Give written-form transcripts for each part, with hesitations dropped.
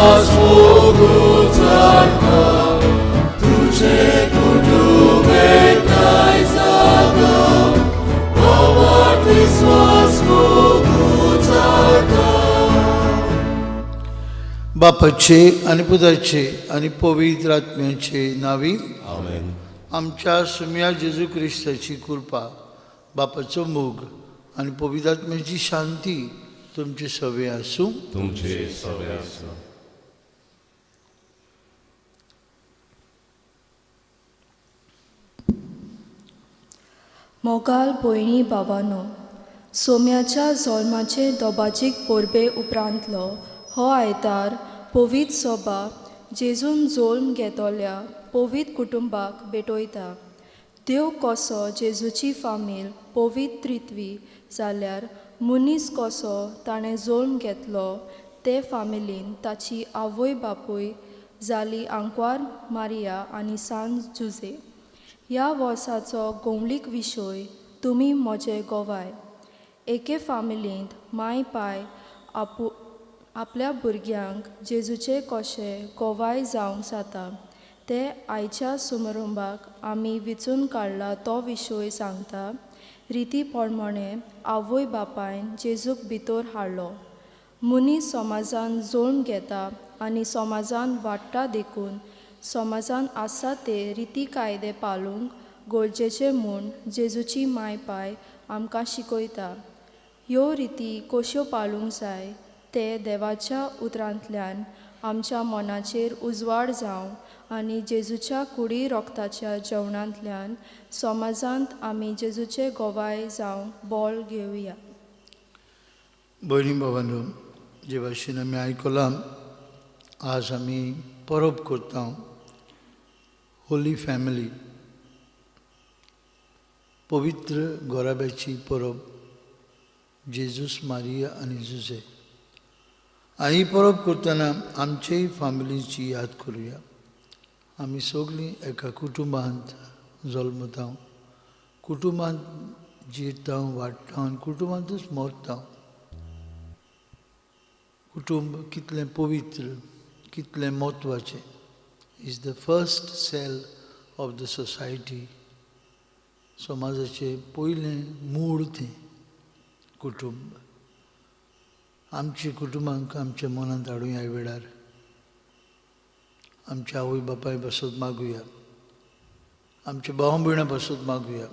मोगू चडटा, तुजें कुटुंब एकठांय जाता, बाबा क्रिस्मस मोगू चडटा. बापाचे आनी पुताचे आनी पवित्र आत्म्याचे नावी. आमेन. आमच्या सुम्या जेजू क्रिस्ताची कृपा, बापाचो मोग आनी पवित्र आत्म्याची शांती तुमचे सवे आसूं. तुमचे सवे आसूं. मोगाल भयणी भावानो, सोम्याच्या जल्माचे दोबाजीक परबे उपरांतलो हो आयतार पवित्र सोबा जेजून जल्म घेतल्या पवित्र कुटुंबाक भेटयता. देव कसो जेजूची फामील पवित्र त्रित्वी जाल्यार मनीस कसो ताणें जल्म घेतलो ते फामिलीन ताची आवय बापूय जाली आंकवार मारिया आनी सान जुजे. ह्या वर्साचो गोवळीक विशय तुमी म्हजे गोवाय. एके फामिलींत माय पाय आपू आपल्या भुरग्यांक जेजूचे कशे गोवाय जावंक जाता ते आयच्या समारंभाक आमी विचून काडला तो विशय सांगता. रिती प्रमाणे आवय बापायन जेजूक भितर हाडलो. मनीस समाजान जल्म घेता आनी समाजान वाडटा, देखून समाजान आसा ते रिती कायदे पाळूंक गरजेचे म्हूण जेजूची माय पाय आमकां शिकयता. ह्यो रिती कश्यो पाळूंक जाय ते देवाच्या उतरांतल्यान आमच्या मनाचेर उजवाड जावं आनी जेजूच्या कुडी रोगताच्या जेवणांतल्यान समाजांत आमी जेजूचे गोवाय जावंक बळ घेवया. भयणी भावांनो, जे भाशेन आमी आयकलां, आज आमी परब करता होली फॅमिली, पवित्र घराब्याची परब, जेजूस, मारिया आनी जुजे. आनी ही परब करतना आमचेय फामिलीची याद करुया. आमी सगळीं एका कुटुंबांत जल्मता, कुटुंबांत जिरता, वाडटा आनी कुटुंबांतूच मरता. कुटुंब कितलें पवित्र, कितलें म्हत्वाचें. Is the first cell of the society. समाजाचें पयलें मूळ तें कुटुंब. आमच्या कुटुंबांक आमच्या मनांत हाडुया. ह्या वेळार आमच्या आवय बापाय पासत मागुया, आमच्या भाव भयणां पासत मागुया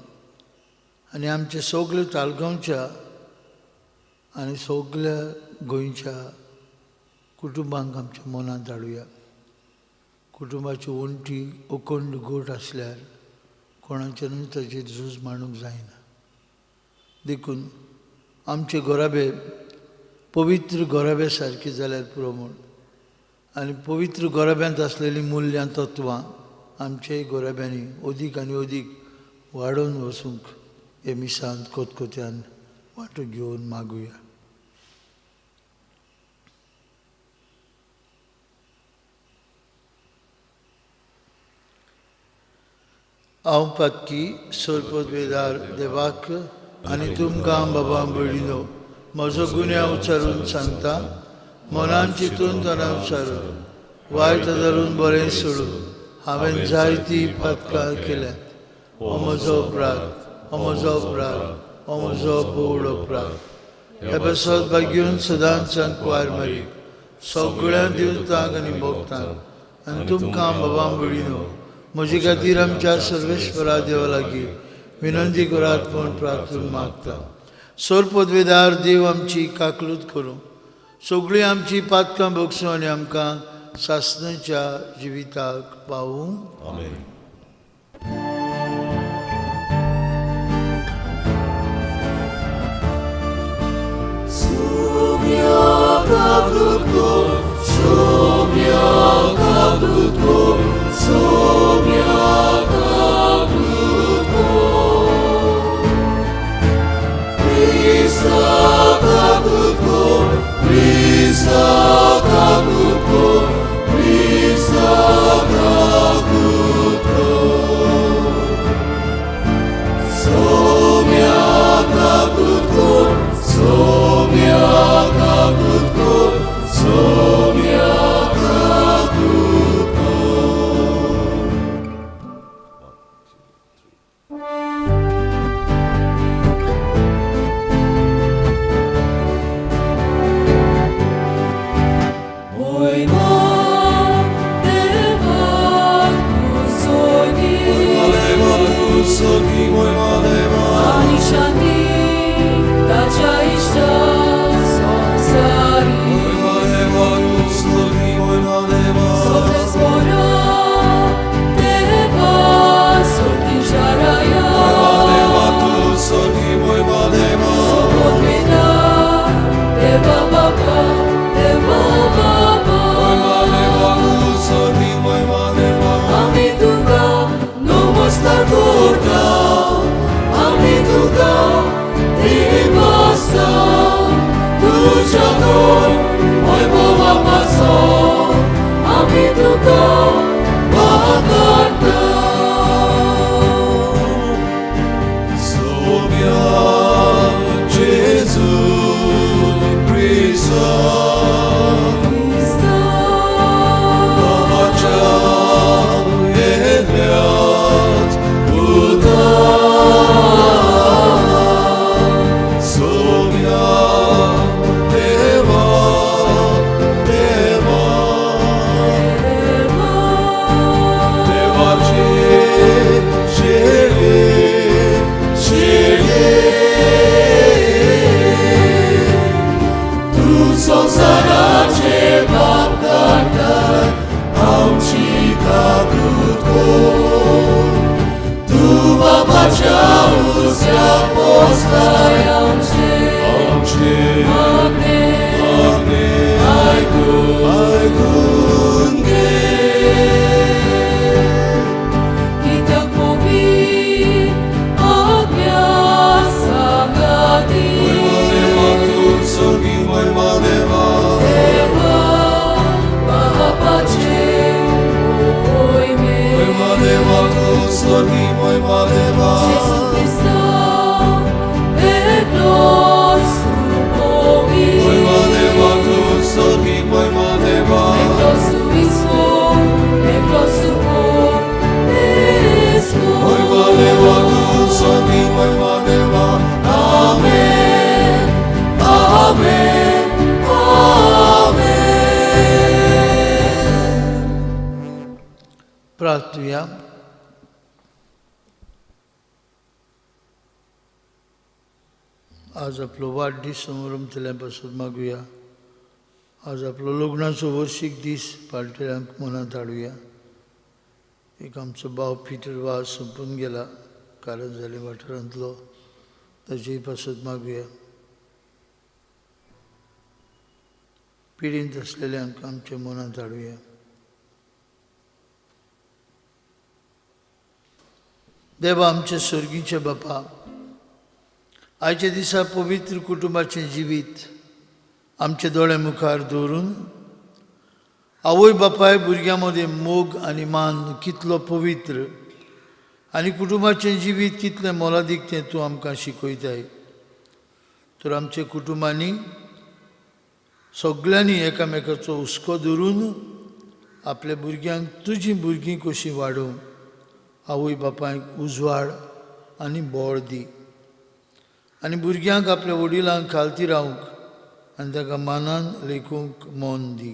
आनी आमच्या सगल्या तालगांवच्या आनी सगल्या गोंयच्या कुटुंबांक आमच्या मनांत हाडुया. कुटुंबाची वण्टी अखंड गोट आसल्यार कोणाच्यानूय ताचेर झूज मांडूंक जायना. देखून आमचे घराबे पवित्र घराबे सारके जाल्यार पुरो म्हूण आनी पवित्र घराब्यांत आसलेलीं मुल्यां तत्वां आमच्याय घराब्यांनी अदीक आनी अदीक वाडोवन वचूंक हे मिसांत कोतकोत्यान वांटो घेवन मागुया. हांव पातकी सोरपदवेदार देवाक आनी तुमकां बाबा भयणीनो म्हजो गुन्यांव उच्चारून सांगता. मनान चिंतून तणाव उच्चारून वायट धरून बरें सोडून हांवें जायती पातकां केल्यात. हो म्हजो अपराध, हो म्हजो अपराध, हो म्हजो बोड अपराध. ह्या पासत भाग्यून सदांच कुवार मारी सगळ्या दिवतांक आनी भोगतांक आनी तुमकां बाबा भयणीनो म्हजे खातीर आमच्या सर्वेस्परा देवा लागीं विनंती करात म्हूण प्रार्थना मागता. सोरपदवेदार देव आमची काकलूत करूं, सगळीं आमची पातकां भोगसूं आनी आमकां सासणाच्या जिविताक पावूं. आमेन. Krista, स्वर्गी महिमा देवा जेजू क्रिस्ता एकलोच तूं पवित्र महिमा देवा तूं स्वर्गी महिमा देवा एकलोच तूं ईश्वर एकलोच तूं परमेश्वर महिमा देवा तूं स्वर्गी महिमा देवा आमेन आमेन आमेन. प्रार्थुया. आज आपलो वाडदीस समारंभ पासत मागुया. आज आपलो लग्नाचो वर्शीक दीस पाळटल्यांक मनांत हाडुया. एक आमचो भाव पिटर वाज सोंपून गेला कारण जाले वाठारांतलो, ताचेय पासत मागुया. पिडींत आसलेल्यांक आमच्या मनांत हाडुया. देवा आमचे स्वर्गीचे बापा, आयच्या दिसा पवित्र कुटुंबाचें जिवीत आमच्या दोळे मुखार दवरून आवय बापाय भुरग्यां मदीं मोग आनी मान कितलो पवित्र आनी कुटुंबाचें जिवीत कितलें मोलादीक तें तूं आमकां शिकयताय. तर आमच्या कुटुंबांनी सगल्यांनी एकामेकाचो हुस्को धरून आपल्या भुरग्यांक तुजीं भुरगीं कशीं वाडोवंक आवय बापायक उजवाड आनी बळ दी आनी भुरग्यांक आपल्या वडिलांक खालती रावंक आनी ताका मानान लेखूंक मन दी.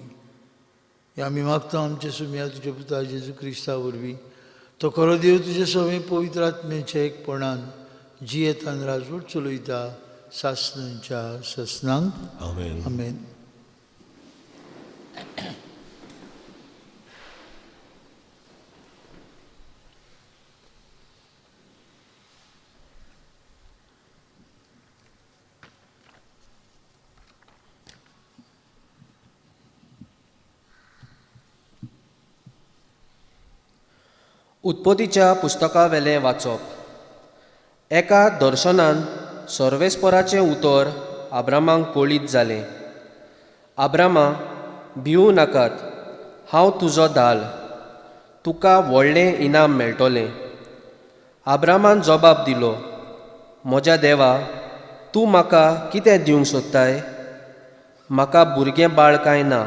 हें आमी मागता आमच्या सुम्या तुज्या पुता जेजू क्रिस्ता वरवीं. तो खरो देव तुजे सगळें पवित्र आत्म्याच्या एकपणान जियेतान राजवट चलयता सासणांच्या सासणांक. आमेन. आमेन. उत्पत्तीच्या पुस्तकावेलें वाचप. एका दर्शनान सर्वेस्पराचें उतर आब्रामाक कळीत जालें. आब्रामा, भिवू नाकात, हांव तुजो दाल, तुका व्हडलें इनाम मेळटलें. आब्रामान जबाब दिलो, म्हज्या देवा, तूं म्हाका कितें दिवंक सोदताय? म्हाका भुरगें बाळ कांय ना.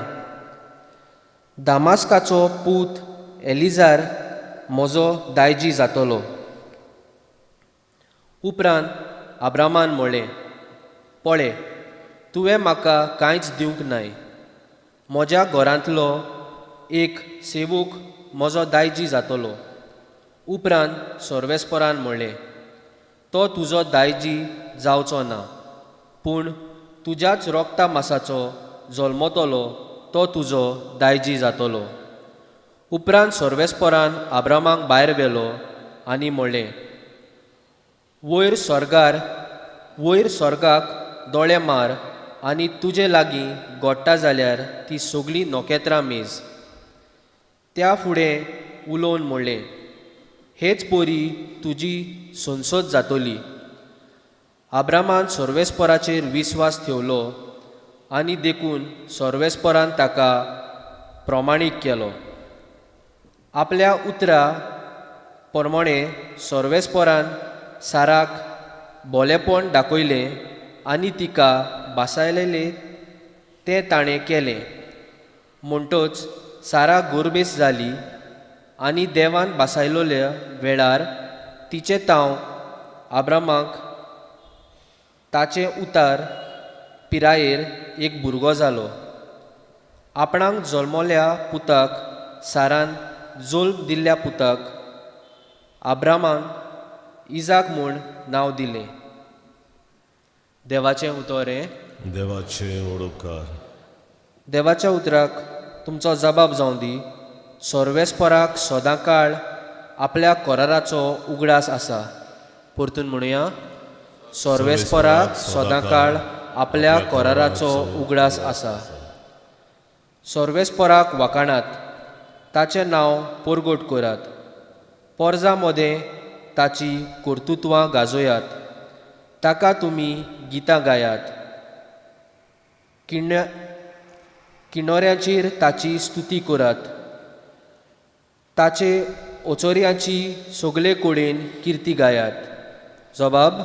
दामास्काचो पूत एलिजार म्हजो दायजी जातलो. उपरांत आब्रामान म्हळें, पळय, तुवें म्हाका कांयच दिवंक नाय. म्हज्या घरांतलो एक सेवक म्हजो दायजी जातलो. उपरांत सर्वेस्परान म्हळें, तो तुजो दायजी जावचो ना, पूण तुज्याच रोगता मासाचो जल्मतलो तो तुजो दायजी जातलो. उपरांत सर्वेस्परान आब्रामाक भायर व्हेलो आनी म्हळें, वयर स्वर्गाक दोळे मार आनी तुजे लागीं गोडटा जाल्यार ती सगळीं नखेत्रां मेज. त्या फुडें उलोवन म्हळें, हेच परी तुजी संसद जातली. आब्रामान सर्वेस्पराचेर विस्वास ठेवलो आनी देखून सर्वेस्परान ताका प्रमाणीक केलो. आपल्या उतरा प्रमाणे सर्वेस्परान साराक बोलेपण दाखयलें आनी तिका भासायलें तें ताणें केलें. म्हणटच सारा गोरबेस जाली आनी देवान भासायलोल्या वेळार तिचें तांव आब्रामाक ताचे उतार पिरायेर एक भुरगो जालो. आपणाक जल्मल्या पुताक सारान जल्म दिल्ल्या पुताक आब्रामान इजाक म्हूण नांव दिलें. देवाचें उतर हें. देवाचें उपकार. देवाच्या उतराक तुमचो जबाब जावं दी. सर्वेस्पराक सदांकाळ आपल्या कराराचो उगडास आसा. परतून म्हणुया, सर्वेस्पराक सदांकाळ आपल्या कराराचो उगडास आसा. सर्वेस्पराक वाखाणात, ताचें नांव परगट करात. पोरजा मदें ताची कर्तुत्वां गाजोयात. ताका तुमी गितां गायात. किणोऱ्याचेर ताची स्तुती करात. ताचे ओचोरयांची सगळे कडेन किर्ती गायात. जबाब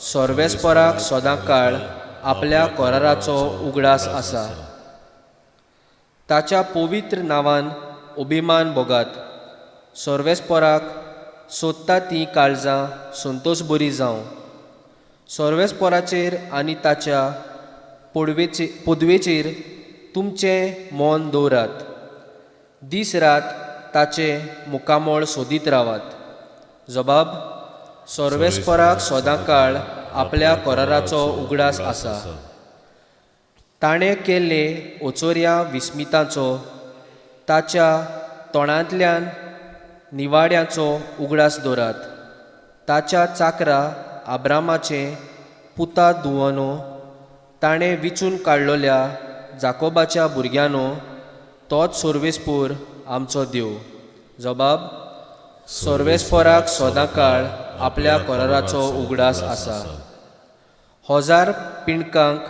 सर्वेस्पराक सदांकाळ आपल्या कराराचो उगडास आसा. ताच्या पवित्र नांवान अभिमान भोगात. सर्वेस्पराक सोदता ती काळजां संतोश बरी जावं. सर्वेस्पराचेर आनी ताच्या पदवेचेर तुमचें मन दवरात. दीस रात ताचें मुखामळ सोदीत रावात. जबाब सर्वेस्पराक सदांकाळ आपल्या कराराचो उगडास आसा. ताणें केल्ले ओचोरया विस्मिताचो ताच्या तोंडांतल्यान निवाड्याचो उगडास दवरात. ताच्या चाकरा आब्रामाचें पुता धुवनो ताणें विचून काडलोल्या जाकोबाच्या भुरग्यांनो तोच सर्वेस्पोर आमचो देव. जबाब सर्वेस्पराक सदांकाळ आपल्या कराराचो उगडास आसा. हजार पिंडकांक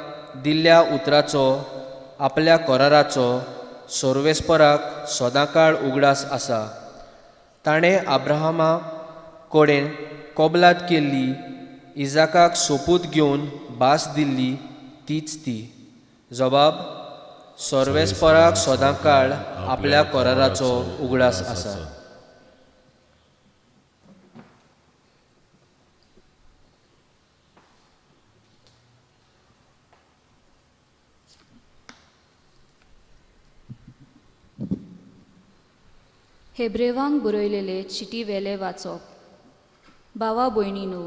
दिल्ल्या उतराचो आपल्या कराराचो सर्वेस्पराक सदांकाळ उगडास आसा. ताणें अब्राहमा कडेन कबलात केल्ली, इजाकाक सोपूत घेवन भास दिल्ली तीच ती. जबाब सर्वेस्पराक सदांकाळ आपल्या कराराचो उगडास आसा. हेब्रेवांक बरयलेले चिटी वेले वाचप. भावा भयणीनो,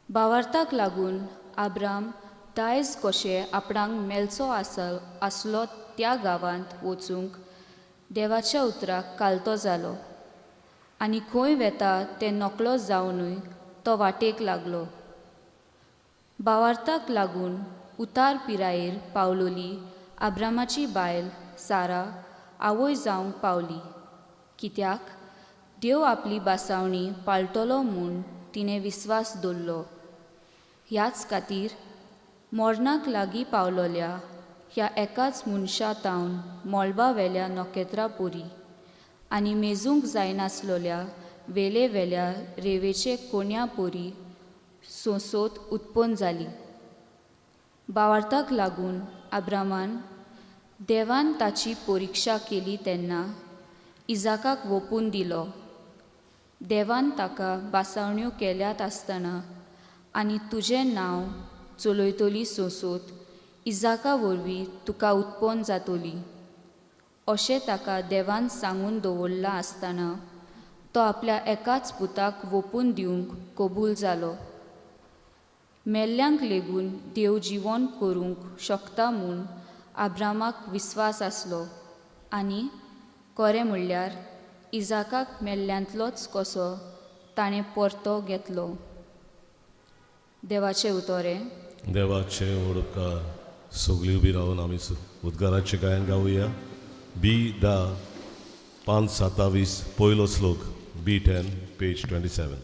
भावार्थाक लागून आब्राम दायज कशें आपणाक मेलचो आसलो त्या गांवांत वचूंक देवाच्या उतराक कालतो जालो आनी खंय वेता तें नकळो जावनूय तो वाटेक लागलो. भावार्थाक लागून उतार पिरायेर पावलोली आब्रामाची बायल सारा आवय जावंक पावली, कित्याक देव आपली बासावणी पाळटलो म्हूण तिणें विस्वास दवरलो. ह्याच खातीर मरणाक लागीं पावलोल्या ह्या एकाच मनशा तावन मळबा वेल्या नखेत्रां पोरी आनी मेजूंक जायनासलोल्या वेले वेल्या रेवेचे कोण्या पोरी सोंसोत उत्पन्न जाली. भावार्थाक लागून आब्रामान देवान ताची परिक्षा केली तेन्ना इजाकाक वोपून दिलो. देवान ताका बासावण्यो केल्यात आसतना आनी तुजें नांव चलयतली सोंसोत इजाका वरवीं तुका उत्पन्न जातली अशें ताका देवान सांगून दवरलां आसतना तो आपल्या एकाच पुताक वोपून दिवंक कबूल जालो. मेल्ल्यांक लेगून देव जिवन करूंक शकता म्हूण आब्रामाक विस्वास आसलो आनी खरें म्हणल्यार इजाकाक मेल्ल्यांतलोच कसो ताणें परतो घेतलो. देवाचें उतोरें. देवाचें उपकार. सगळीं उबी रावन आमी उद्गाराचें गायन गावया. बी 10 5:27 पयलो श्लोक, बी 10 पेज 27.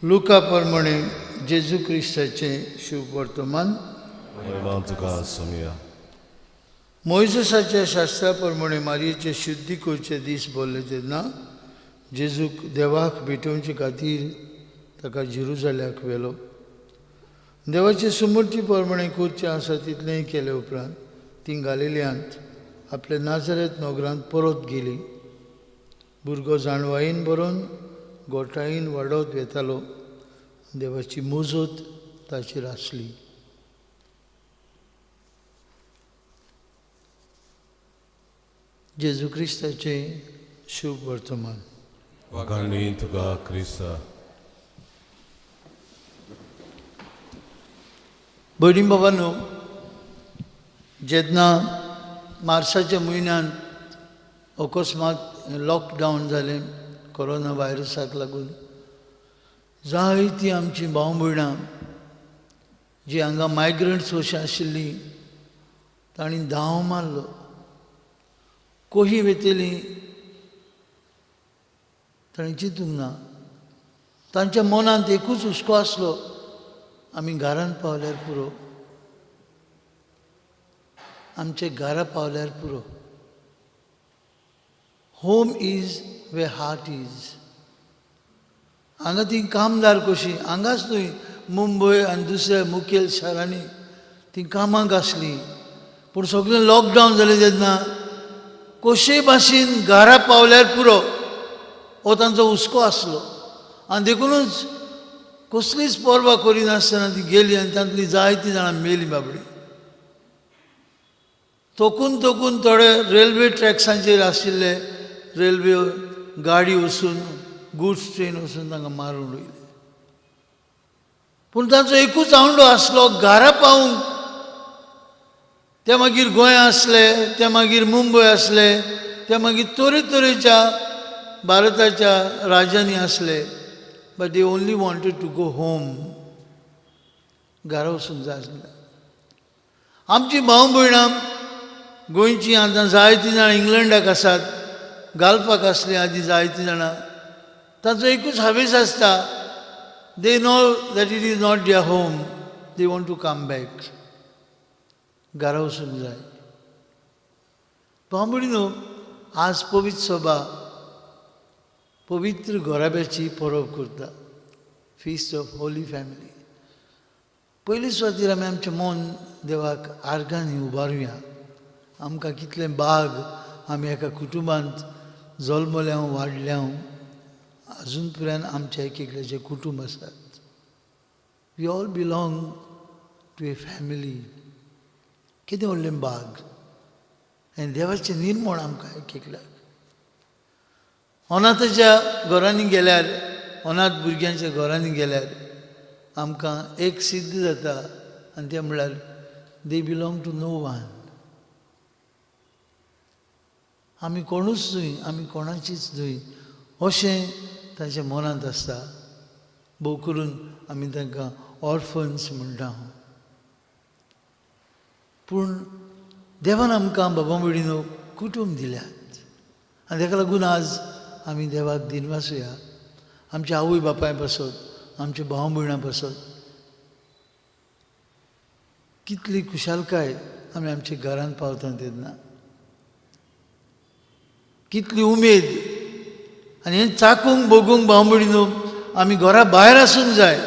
लुका प्रमाणे जेजू क्रिस्ताचें शुभ वर्तमान. मोयजेसाच्या शास्त्रा प्रमाणे मारयेचे शुद्धी करचे दीस बोल्ले तेन्ना जेजूक देवाक भेटोवचे खातीर ताका जेरुजाल्याक व्हेलो. देवाचे सुमूर्ती प्रमाणे करचें आसा तितलेंय केले उपरांत ती गालिल्यांत आपल्या नाजरेत नगरांत परत गेली. भुरगो जाणवायेन बरोवन गोठायेन वाडत वेतालो. देवाची मुजत ताचेर आसली. जेजू क्रिस्ताचें शुभ वर्तमान. वाखाणणी तुका क्रिस्ता. भयणी बाबांनो, जेन्ना मार्साच्या म्हयन्यांत अकस्मात लॉकडावन जालें कोरोना व्हायरसाक लागून, जायतीं आमचीं भाव भयणां जीं हांगा मायग्रंट्स अशीं आशिल्लीं तांणी धांव मारलो. कोही वेतलीं तांणी चिंतूंक ना. तांच्या मनांत एकूच हुस्को आसलो, आमी घरांत पावल्यार पुरो, आमचे घरा पावल्यार पुरो. Home is where heart is. हांगा ती कामदार कशी, हांगाच न्हय मुंबय आनी दुसऱ्या मुखेल शारांनी ती कामाक आसली. पूण सगळें लॉकडावन जालें तेन्ना कशे भाशेन घरा पावल्यार पुरो हो तांचो हुस्को आसलो. आनी देखुनूच कसलीच पर्वा करिनासतना ती गेली आनी तांतली जायतीं जाणां मेलीं बाबडी. तोकून तोकून थोडे रेल्वे ट्रॅक्सांचेर आशिल्ले रेल्वे गाडी वचून गुड्स ट्रेन वचून तांकां मारून उडयले. पूण तांचो एकूच आवंडो आसलो, घरा पावूंक. ते मागीर गोंया आसले, ते मागीर मुंबय आसले, ते मागीर तरेतरेच्या भारताच्या राज्यांनी आसले. But they only wanted to go home. घरा वचूंक जाय आसलें. आमची भाव भयणां गोंयचीं आतां जायतीं जाणां इंग्लंडाक आसात, गाल्फाक आसलीं आदीं जायतीं जाणां. तांचो एकूच हावेस आसता, they know that it is not their home, they want to come back. घरा वचूंक जाय. भाव भयणीनो, आज पवित्र सभा पवित्र घराब्याची परब करता, फिस्ट ऑफ होली फॅमिली. पयली सुवातीर आमी आमचें मन देवाक आर्गांनी उबारुया. आमकां कितलें बाग आमी एका कुटुंबांत जल्मल्या वाडल्या, अजून पर्यंत आमच्या एक एकल्याचें कुटुंब आसात. We all belong to a family. कितें व्हडलें बाग आनी देवाचें निर्मण आमकां एक एकल्याक. अनाथाच्या घरांनी गेल्यार, अनाथ भुरग्यांच्या घरांनी गेल्यार आमकां एक सिद्ध जाता, आनी तें म्हळ्यार they belong to no one. आमी कोणूच न्हय, आमी कोणाचीच न्हय अशें तांच्या मनांत आसता. भोव करून आमी तांकां ऑर्फन्स म्हणटा. पूण देवान आमकां बाबा भयणीनो कुटूंब दिल्यात आनी ताका लागून आज आमी देवाक दिनवासुया. आमच्या आवय बापाय पासत, आमच्या भाव भयणां पासत कितली खुशालकाय आमी आमच्या घरांत पावता तेन्ना, कितली उमेद. आनी हें चाकूंक भोगूंक भाव भयणीनो आमी घरा भायर आसूंक जाय.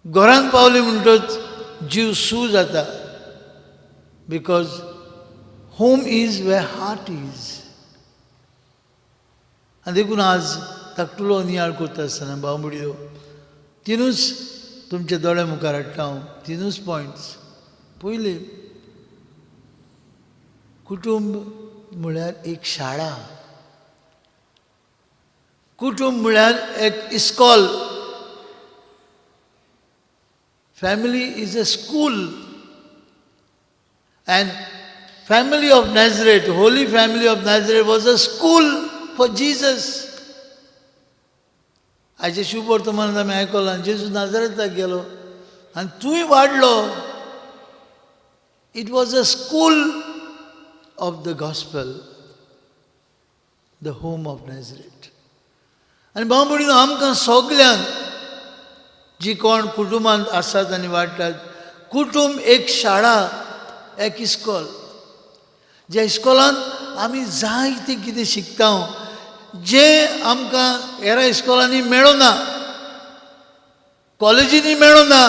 घरांत पावले म्हणटच जीव सू जाता, because home is where heart is. आनी देखून आज धाकटुलो नियाळ करता आसतना भाव भयणीनो तिनूच तुमच्या दोळ्या मुखार हाडटा हांव, तिनूच पॉयंट्स. पयलीं, कुटुंब म्हळ्यार एक शाळा, कुटुंब म्हळ्यार एक इस्कॉल. Family is a school. And family of Nazareth, Holy Family of Nazareth was a school for Jesus. आयचे शुभ वर्तमानांत आमी आयकलां, जेजू नाजरेताक गेलो आनी तूंय वाडलो. It was a school of the gospel, the home of Nazareth. आनी भाव भयणीनो, आमकां सगल्यांक जी कोण कुटुंबांत आसात आनी वाडटात, कुटुंब एक शाळा, एक इस्कॉल, ज्या इस्कॉलांत आमी जायतें कितें शिकता जें आमकां हेर इस्कॉलांनी मेळना. कॉलेजींनी मेळना,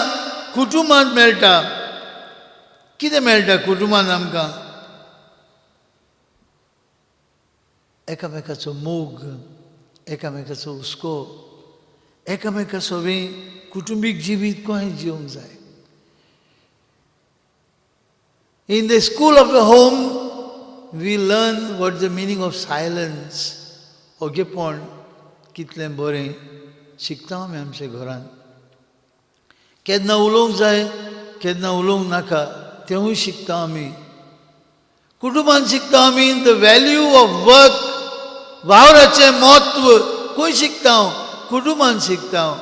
कुटुंबांत मेळटा. कितें मेळटा कुटुंबांत आमकां? एकामेकाचो मोग, एकामेकाचो हुस्को, एकामेका सवें कुटुंबीक जिवीत कशें जिवंक जाय. In the school of the home we learn what the meaning of silence. ओगेपण कितलें बरें शिकता आमी आमच्या घरांत. केन्ना उलोवंक जाय, केन्ना उलोवंक नाका, तेंवूय शिकता आमी. कुटुंबान शिकता आमी the value of work, वावराचें म्हत्व खंय शिकता हांव? कुटुंबान शिकता हांव.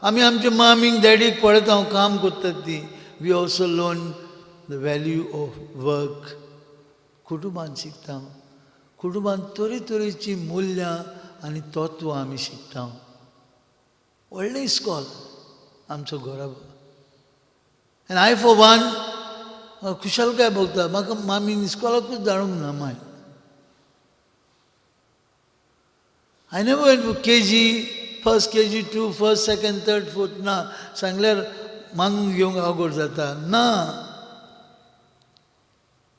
आमी आमच्या मामीक डॅडीक पळयता हांव काम करतात ती. We also learn the value of work. कुटुंबान शिकता हांव. कुटुंबान तरेतरेचीं मुल्यां आनी तत्वां आमी शिकता. व्हडलें इस्कॉल आमचो घराबो. आनी I for one खुशालकाय भोगता. म्हाका मामीन इस्कॉलाकूच धाडूंक ना माय. I never went to K G, first K G two, first, second, third, fourth. ना सांगल्यार मानून घेवंक अवघड जाता. ना,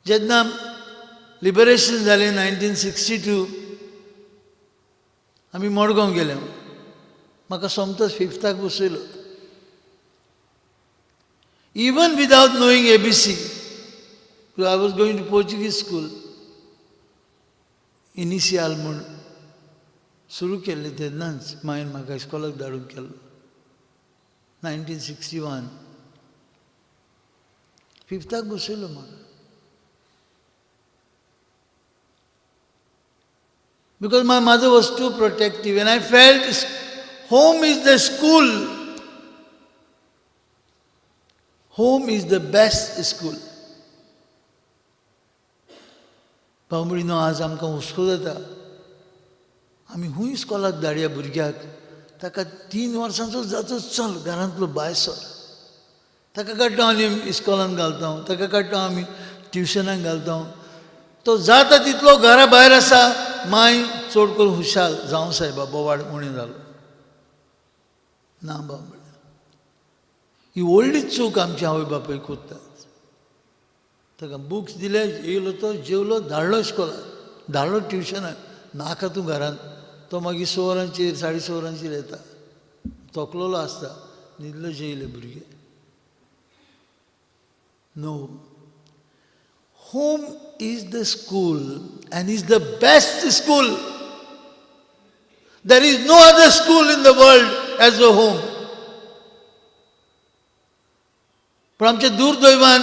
जेन्ना लिबरेशन जालें 1962, आमी मडगांव गेले. म्हाका सोमतोच फिफ्ताक बसयलो, even without knowing A B C. I was going to Portuguese school. Initial म्हूण सुरू केल्लें तेन्नाच मायन म्हाका इस्कॉलाक धाडून केल्लो 1961. फिफ्ताक बसयलो म्हाका. Because my mother was too protective and I felt home is the school. Home is the best school. भाव भयणीनो, आज आमकां हुस्को जाता. आमी खूंय इस्कॉलाक धाडया भुरग्याक, ताका 3 वर्सांचो जातूच चल घरांतलो भायर सर, ताका काडटा आनी इस्कॉलान घालता, ताका काडटा आमी ट्युशनाक घालता. तो जाता तितलो घरा भायर आसा. माय चड करून हुशाल जावं सायबा, बोवाळ उणें जालो ना. भाव म्हणल्यार ही व्हडली चूक आमची आवय बापूय करतात. ताका बुक्स दिले, येयलो तो जेवलो, धाडलो इस्कॉलाक, धाडलो ट्युशनाक, नाका तूं घरांत. तो मागीर 6 वरांचेर 6:30 वरांचेर येता, तोकलोलो आसता, न्हिदलो जेयले भुरगे. No, home is the school and is the best school. There is no other school in the world as a home. पूण आमचें दुर्दैवान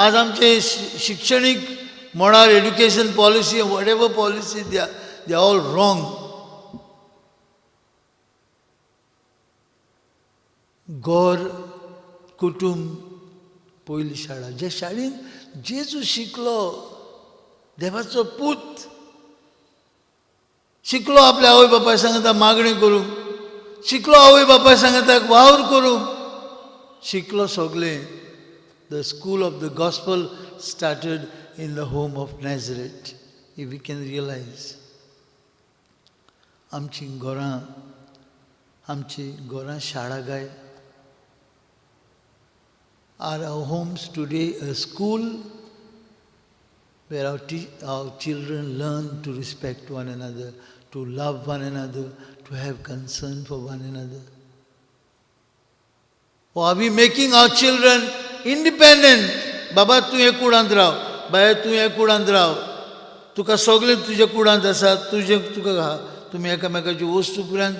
आज आमचे शिक्षणीक मळार education policy, whatever policy, they all wrong. घर, कुटूंब पयली शाळा. जे शाळेन जेजू शिकलो, देवाचो पूत शिकलो आपल्या आवय बापाय सांगता मागणी करूंक, शिकलो आवय बापाय सांगता वावर करूंक, शिकलो सगळें. The school of the gospel started in the home of Nazareth, if we can realize. आमची घरां, आमची घरां शाळा काय? Are our homes today a school where our children learn to respect one another, to love one another, to have concern for one another? Or are we making our children independent? बाबा तूं हे कुडांत राव, बाये तूं हे कुडांत राव, तुका सगळें तुज्या कुडांत आसा, तुजें तुका तुमी एकामेकाची वस्तू पर्यंत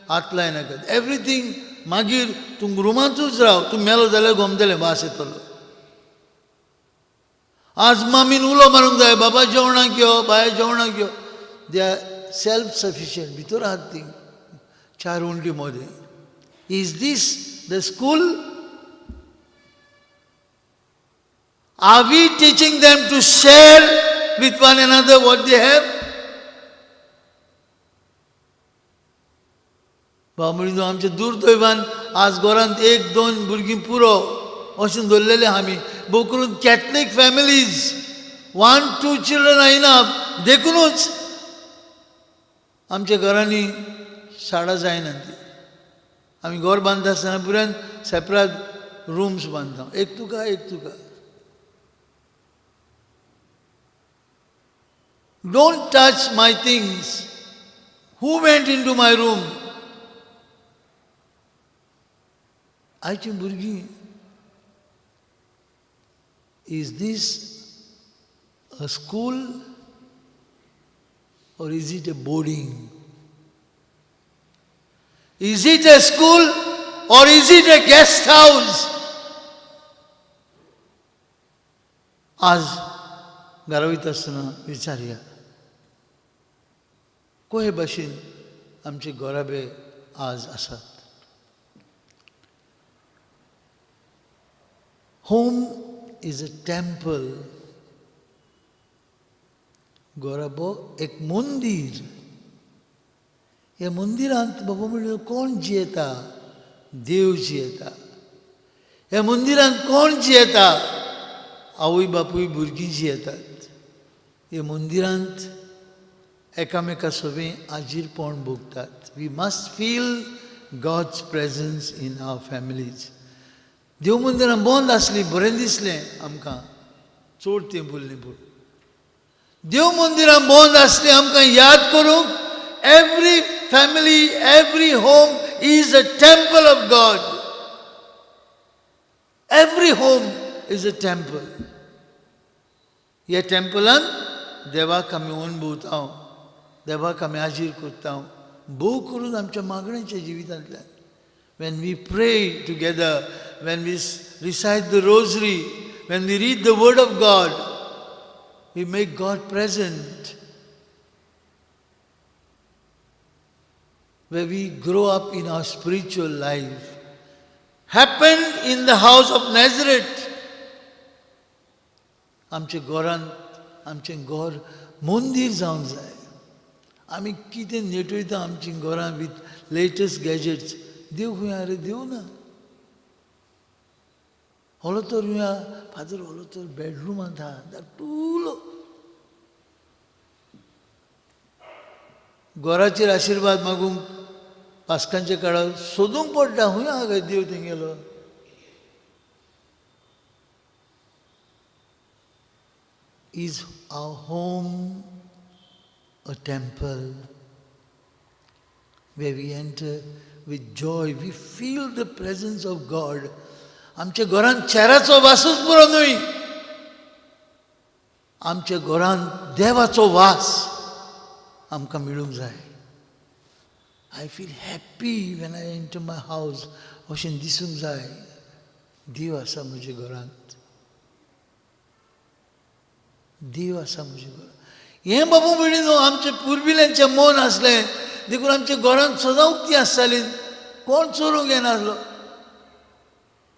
हात लायनाकात. एवरीथींग मागीर तूं रुमांतूच राव, तूं मेलो जाल्यार गोमतलें, वास येतलो. आज मामीन उलो मारूंक जाय, बाबा जेवणाक यो, बाये जेवणाक यो. They are self sufficient, भितर आहात ती 4 उंटी मदें. Is this the school? Are we teaching them to share with one another what they have? भाव भयणीनो, आमचें दुर्दैवान आज घरांत 1 2 भुरगीं पुरो अशें दवरलेलें आमी. भोव करून कॅथलीक फॅमिलीज 1 2 चिल्ड्रन आयना, देखुनूच आमच्या घरांनी शाळा जायना ती. आमी घर बांदता आसतना पुराय सेपरेट रुम्स बांदता, एक तुका एक तुका. Don't touch my things. Who went into my room? आयची भुरगीं, is this a school or is it a boarding? Is it a school or is it a guest house? आज घरा वयता आसतना विचारया, कोहे भाशेन आमचे घराबे आज आसात. Home is a temple. घराबो एक मंदीर. ह्या मंदिरांत बाबा म्हणल्यार कोण जियेता? देव जियेता. ह्या मंदिरांत कोण जियेता? आवय बापूय भुरगीं जियेतात. ह्या मंदिरांत एकामेका सोबें आजीरपण भोगतात. We must feel God's presence in our families. देव मंदिरां बंद आसलीं, बरें दिसलें आमकां, चड तें बोल्लें पूण देव मंदिरां बंद आसलीं आमकां याद करूंक every family, every home is a temple of God. Every home is a temple. ह्या टेम्पलान देवाक आमी अणभवता, देवाक आमी हाजीर करता, भोव करून आमच्या मागण्यांच्या जिवितांतल्यान. When we pray together, when we recite the rosary, when we read the word of God, we make God present. Where we grow up in our spiritual life. Happened in the house of Nazareth. आमच्या घरांत आमचें घर मंदीर जावंक जाय. आमी कितें नेटयता आमची घरां विथ लेटस्ट गॅजेट्स. देव खंय आरे? देव ना. होलो तर खंय फादर, होलो तर बेडरुमांत आहा धाकटुलो. घराचेर आशिर्वाद मागूंक पास्कांच्या काळार सोदूंक पडटा, खंय आहा काय देव तेंगेलो? Is our home a temple where we enter with joy? We feel the presence of God. आमच्या घरांत चेराचो वासूच पुरो न्हय, आमच्या घरांत देवाचो वास आमकां मेळूंक जाय. I feel happy when I enter my house. अशें दिसूंक जाय देव आसा म्हज्या घरांत, देव आसा म्हज्या घरांत. हें बाबू म्हणली न्हू, आमच्या पुर्विल्यांचें मन आसलें देखून आमच्या घरांत सदां उक्ती आसताली, कोण चोरूंक येनासलो.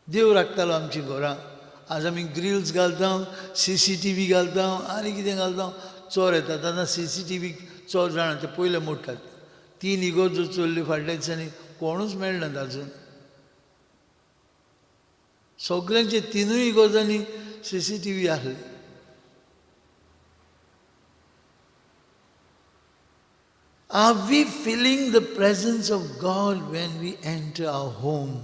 देव राखतालो आमची घरां. आज आमी ग्रिल्स घालता, CCTV घालता आनी कितें घालता, चोर येतात. आतां CCTV चोर जाणा ते पयले मोडटात. 3 इगोर्जो चोरल्यो फाटल्या दिसांनी, कोणूच मेळनात आजून. सगळ्यांचे 3 इगोर्जांनी CCTV आसले. Are we feeling the presence of God when we enter our home?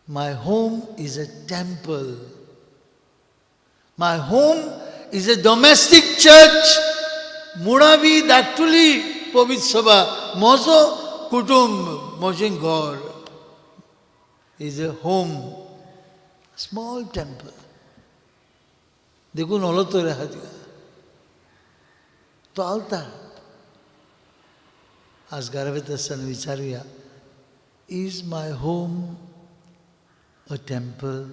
My home is a temple. My home is a domestic church. मुळावी धाकटुली पवित्र सभा, म्हजो कुटुंब, म्हजें घर is a home, small temple. देखून ओलो तर आहा तिका तो आलतार. आज घरा वयता आसतना विचारुया, is my home a temple?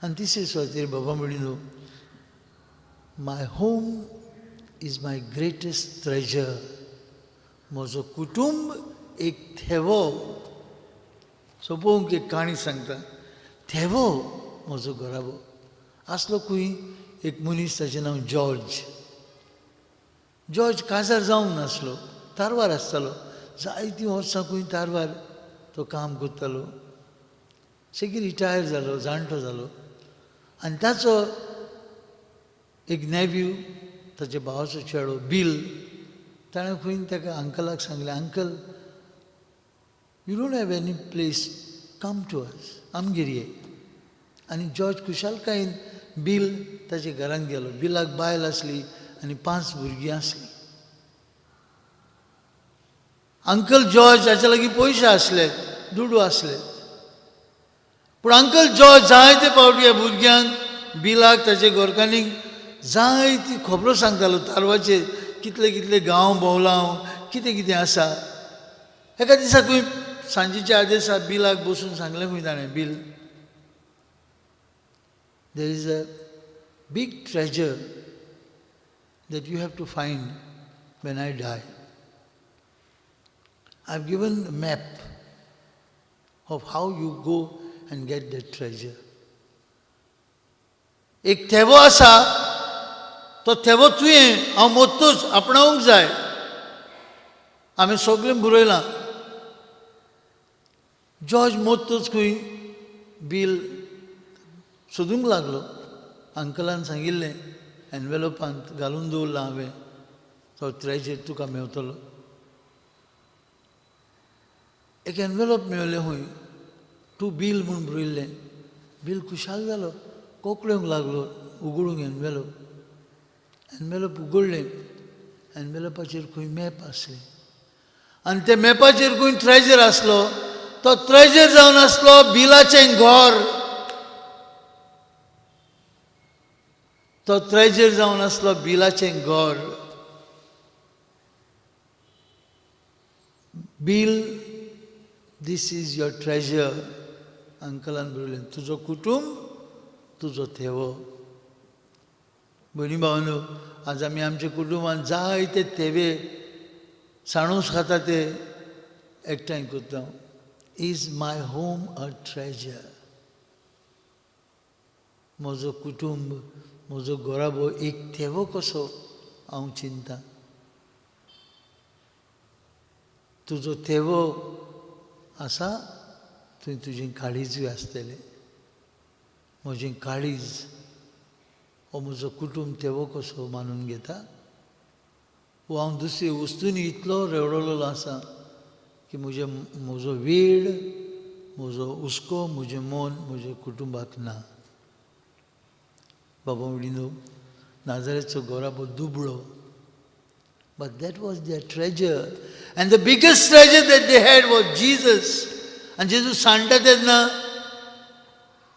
आनी तिसरे सुवातेर बाबा म्हणली न्हू, my home is my greatest treasure. म्हजो कुटुंब एक थेवो. सोंपोवंक एक काणी सांगता. थेवो म्हजो घराबो आसलो खंय एक मनीस, ताचें नांव जॉर्ज. जॉर्ज काजार जावंक नासलो, तारवार आसतालो. जायतीं वर्सां खंय तारवार तो काम करतालो. सेगीत रिटायर जालो, जाणटो जालो. आनी ताचो एक नेव्यू, ताच्या भावाचो चेडो बील, ताणें खंय ताका अंकलाक सांगलें, uncle you don't have any place, come to us, आमगेर ये. आनी जॉर्ज खुशालकायेन बील ताच्या घरांत गेलो. बिलाक बायल आसली आनी 5 भुरगीं आसलीं. अंकल जॉर्ज हाच्या लागीं पयशे आसले, दुडू आसले, पूण अंकल जॉर्ज जायते फावटी ह्या भुरग्यांक, बिलाक, ताच्या घरकान्नीक जायती खबरो सांगतालो तारवाचेर कितले कितले गांव भोंवला हांव, कितें कितें आसा. एका दिसा खंय सांजेच्या आदेसा बिलाक बसून सांगलें खंय ताणें, Bill, there is a big treasure that you have to find when I die. I have given a map of how you go and get that treasure. एक थेवो आसा, तो थेवो तुवें हांव मोत्तूच आपणावंक जाय. हांवें सगळें बरयलां. जॉर्ज मोत्तूच खंय बील सोदूंक लागलो. अंकलान सांगिल्लें एनवेलोपांत घालून दवरलां हांवें, तो ट्रेजर तुका मेवतलो. एक एनवेलोप मेवलें खंय, टू बील म्हूण बरयल्लें. बील खुशाल जालो, कोंकणीक लागलो उगडूंक एनवेलोप. एनवेलोप उगडलें, एनवेलोपाचेर खंय मॅप आसलें आनी त्या मॅपाचेर खंय ट्रेजर आसलो. तो ट्रेजर जावन आसलो बिलाचें घर. तो ट्रेजर जावन आसलो बिलाचें घर. Bill, this is your treasure. अंकलान बरयलें, तुजो कुटूंब तुजो थेवो. भयणी भावांनो, आज आमी आमच्या कुटुंबान जायते थेवे साणूस खाता ते एकठांय करता. Is my home a treasure? म्हजो कुटुंब, म्हजो घराबो एक थेवो कसो हांव चिंता. तुजो थेवो आसा थंय तुजें काळीजूय आसतलें. म्हजें काळीज हो म्हजो कुटूंब थेवो कसो मानून घेता. वो हांव दुसरे वस्तूंनी इतलो रेवडलेलो आसा की म्हजें म्हजो वेळ, म्हजो हुस्को, म्हजें मन म्हज्या कुटुंबाक ना. बाबा म्हणिल्लो नाजारेचो घराबो दुबळो, but that was their treasure. And the biggest treasure that they had was Jesus. आनी जेजू सांडटा तेन्ना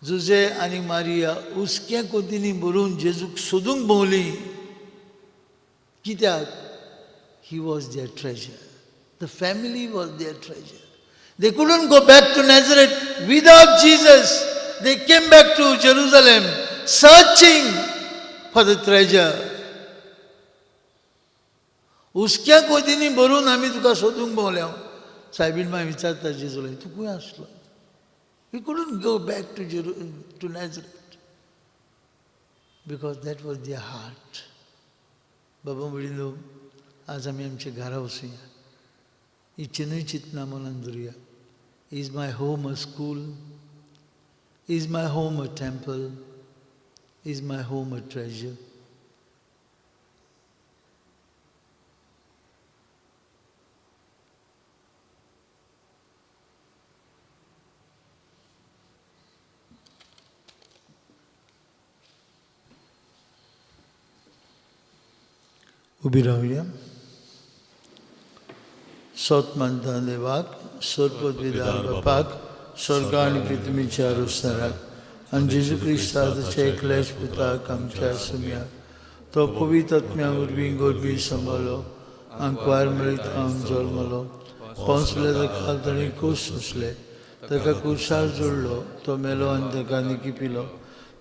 जुजे आनी मारिया हुस्क्या कोतींनी भरून जेजूक सोदूंक भोंवली. कित्याक? He was their treasure. The family was their treasure. They couldn't go back to Nazareth without Jesus. They came back to Jerusalem searching for the treasure. हुस्क्या कोतींनी भरून आमी तुका सोदूंक भोंवल्या. सायबीण माय विचारता जेजूला, तूं खंय आसलो? We couldn't go back to Nazareth because that was their heart. बाबा म्हणिल्लो, आज आमी आमच्या घरा वचुया, इच्छेनूय चिंतना मनान धरुया. Is my home a school? Is my home a temple? Is my home a treasure? उबी रावया. सोत मानता देवाक, सोरपदवीदार बापाक, स्वर्ग आनी पृथ्वीच्या रुसणाराक, आनी जेजू क्रिस्ताच्या एकल्याच पुताक आमच्या सुम्याक, तो पवित्र आत्म्या वरवीं गोरबी सांबाळ्ळो, आंकवार मेळीत हांव जल्मलो. पोंसले ताका ताणें कूस सोंसले, ताका कुर्सार जोडलो, तो मेलो आनी ताका निकिपिलो.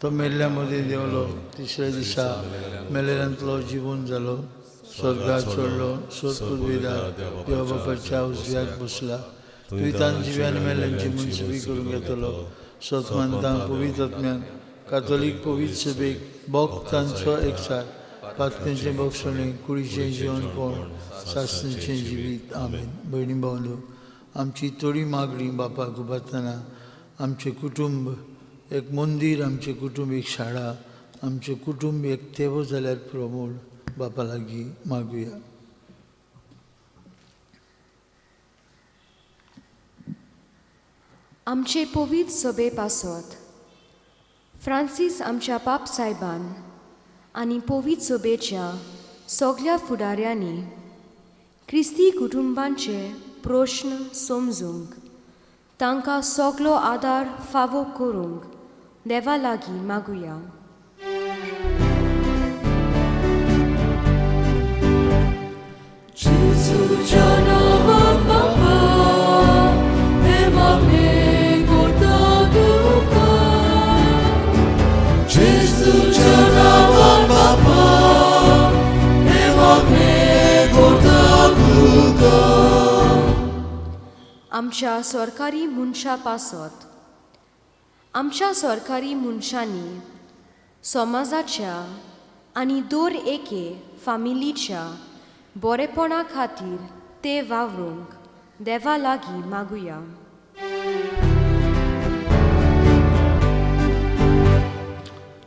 तो मेल्ल्या मदीं देंवलो, तिसऱ्या दिसा मेलेल्यांतलो जिवून जालो, स्वर्गार चडलो, सोदपुर्विदार देवा बापाच्या उजव्याक बसला. तुवें जिव्यान मेल्ल्यांची मनसुबी करूंक येतलो. सत मानता पवित्र आत्म्यान, कातोलीक पवित्र सभेक, भक्तांचो एकचार, पातकेंचें बक्षणें, कुडीचें जिवनपण, सासणेचें जिवीत. आमेन. भयणी भावंडो, आमची थोडी मागणी बापाक उबारतना आमचें कुटुंब एक मंदीर, आमचें कुटुंब एक शाळा, आमचें कुटुंब एक थेवो जाल्यार पुरो म्हूण बापा लागीं मागुया. आमचे पवित्र सभे पासत फ्रांसीस आमच्या पाप सायबान आनी पवित्र सभेच्या सगल्या फुडाऱ्यांनी क्रिस्ती कुटुंबांचे प्रश्न समजूंक तांकां सगलो आदार फावो करूंक देवा लागीं मागुया. जेजूच्या नांवान बापा हें मागणें करता तुका. जेजूच्या नांवान बापा हें मागणें करता तुका. आमच्या सरकारी मनशां पासत आमच्या सरकारी मनशांनी समाजाच्या आनी दर एके फामिलीच्या बरेपणा खातीर ते वावरूंक देवा लागीं मागुया.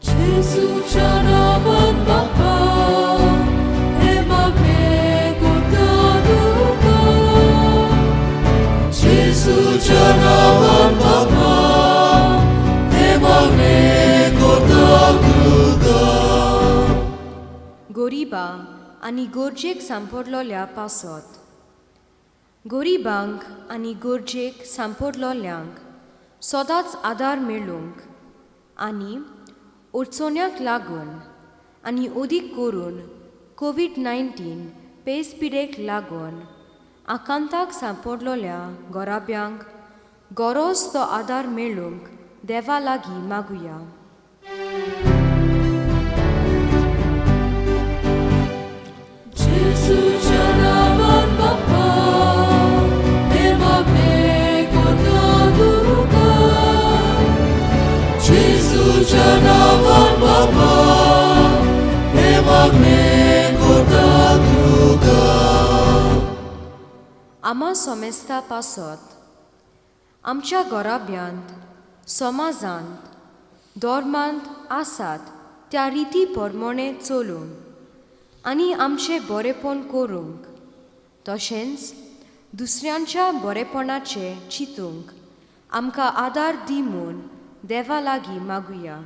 जेजूच्या नांवान बापा हें मागणें करता तुका. जेजूच्या नांवान बापा हें मागणें करता तुका. गोरिबा आनी गरजेक सांपडलोल्या पासत गोरिबांक आनी गरजेक सांपडलोल्यांक सदांच आदार मेळूंक आनी अडचण्याक लागून आनी अदीक करून कोवीड-19 पेस पिडेक लागून आकांताक सांपडलोल्या घराब्यांक गरज तो आदार मेळूंक देवा लागीं मागुया. जेजूच्या नांवान बापा हें मागणें करता तुका. जेजूच्या नांवान बापा हें मागणें करता तुका. आमा सोमेस्ता पासत आमच्या घराब्यांत समाजांत धर्मांत आसात त्या रिती प्रमाणें चलूंक आनी आमचें बरेपण करूंक तशेंच दुसऱ्यांच्या बरेपणाचें चिंतूंक आमकां आदार दी म्हूण देवा लागीं मागुया.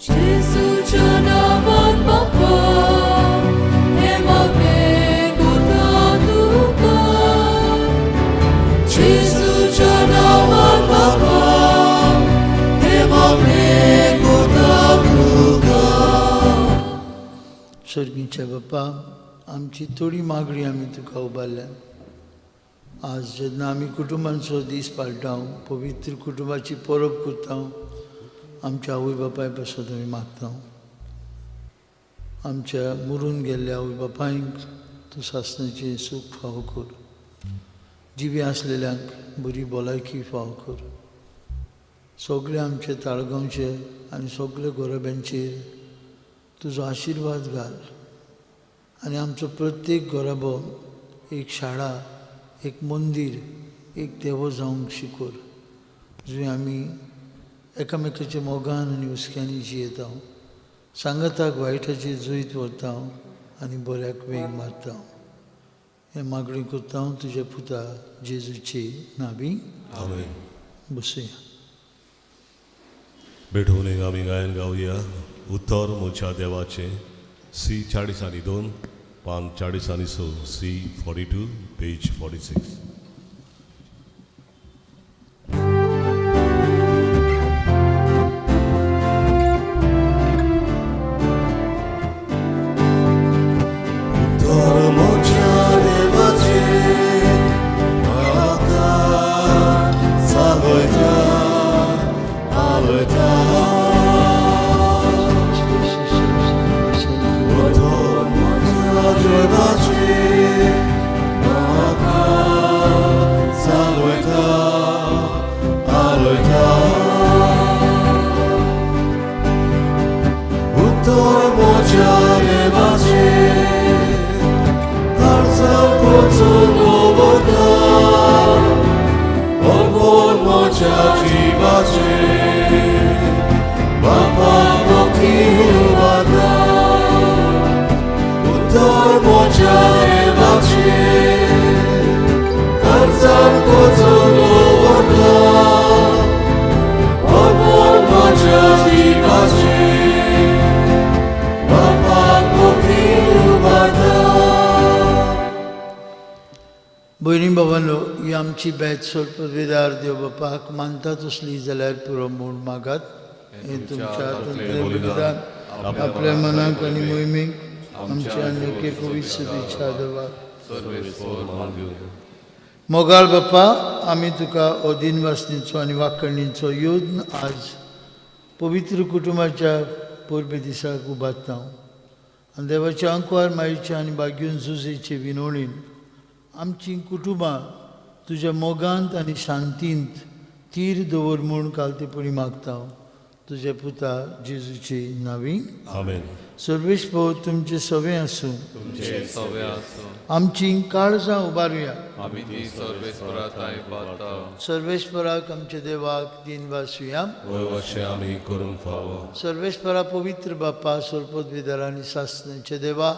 जेजूच्या नांवान बापा हें मागणें करता तुका. जेजूच्या नांवान बापा हें मागणें करता तुका. सर्गीच्या बापा, आमची थोडी मागणी आमी तुका उबारल्या. आज जेन्ना आमी कुटुंबांचो दीस पाळटा, पवित्र कुटुंबाची परब करता, आमच्या आवय बापाय पासत आमी मागता. आमच्या मुरून गेल्ल्या आवय बापायंक तूं सासणाचें सूख फावो कर, जिवी आसलेल्यांक बरी भलायकी फावो कर. सगळे आमचे ताळगांवचे आनी सगळे गोरब्यांचेर तुजो आशिर्वाद घाल आनी आमचो प्रत्येक घराबो एक शाळा, एक मंदीर, एक देवो जावंक शिकोर, जंय आमी एकामेकाच्या मोगान आनी हुस्क्यांनी जियेता, सांगाताक वायटाचेर जैत व्हरता आनी बऱ्याक वेग मारता. हें मागणी करता तुज्या पुता जेजूचे नावी. आमेन. बसया. भेटून आमी गायन गावया उत्तर म्हज्या देवाचें सी 42 पान 46 सी 42 पेज 46. उत्तर म्हज्या देवाचें म्हाका सांगयता आवयता. उत्तर म्हज्या देवाचें म्हाका भयणी बाबांनो, ही आमची बेत सोरपवेदार देव बापाक मानता तसली जाल्यार पुरो म्हूण मागात. हें तुमच्या हातांतलें बलिदान आपल्या मनाक आनी मोहिमेक आमच्या आनी पवित्र सभेच्या देवाक. मोगाळ बाप्पा, आमी तुका हो दिनवासनीचो आनी वाकणीचो योद्न आज पवित्र कुटुंबाच्या परबे दिसाक उबारता आनी देवाच्या अंकवार मायेच्या आनी बागीवन जुजेचे विनोणीन आमची कुटुंबां तुज्या मोगांत आनी शांतींत तीर दवर म्हूण कालतेपणी मागता. तुज्या पुता जेजूचे नांवी आमेन. सर्वेश भाव तुमचे सवे आसूं. आमची काळजां उबारुया. सर्वेश्वराक आमच्या देवाक दिन वासुया. आमी करूंक फावो. सर्वेश्वरा पवित्र बापा, सोरपदविदार आनी सासणाचे देवा,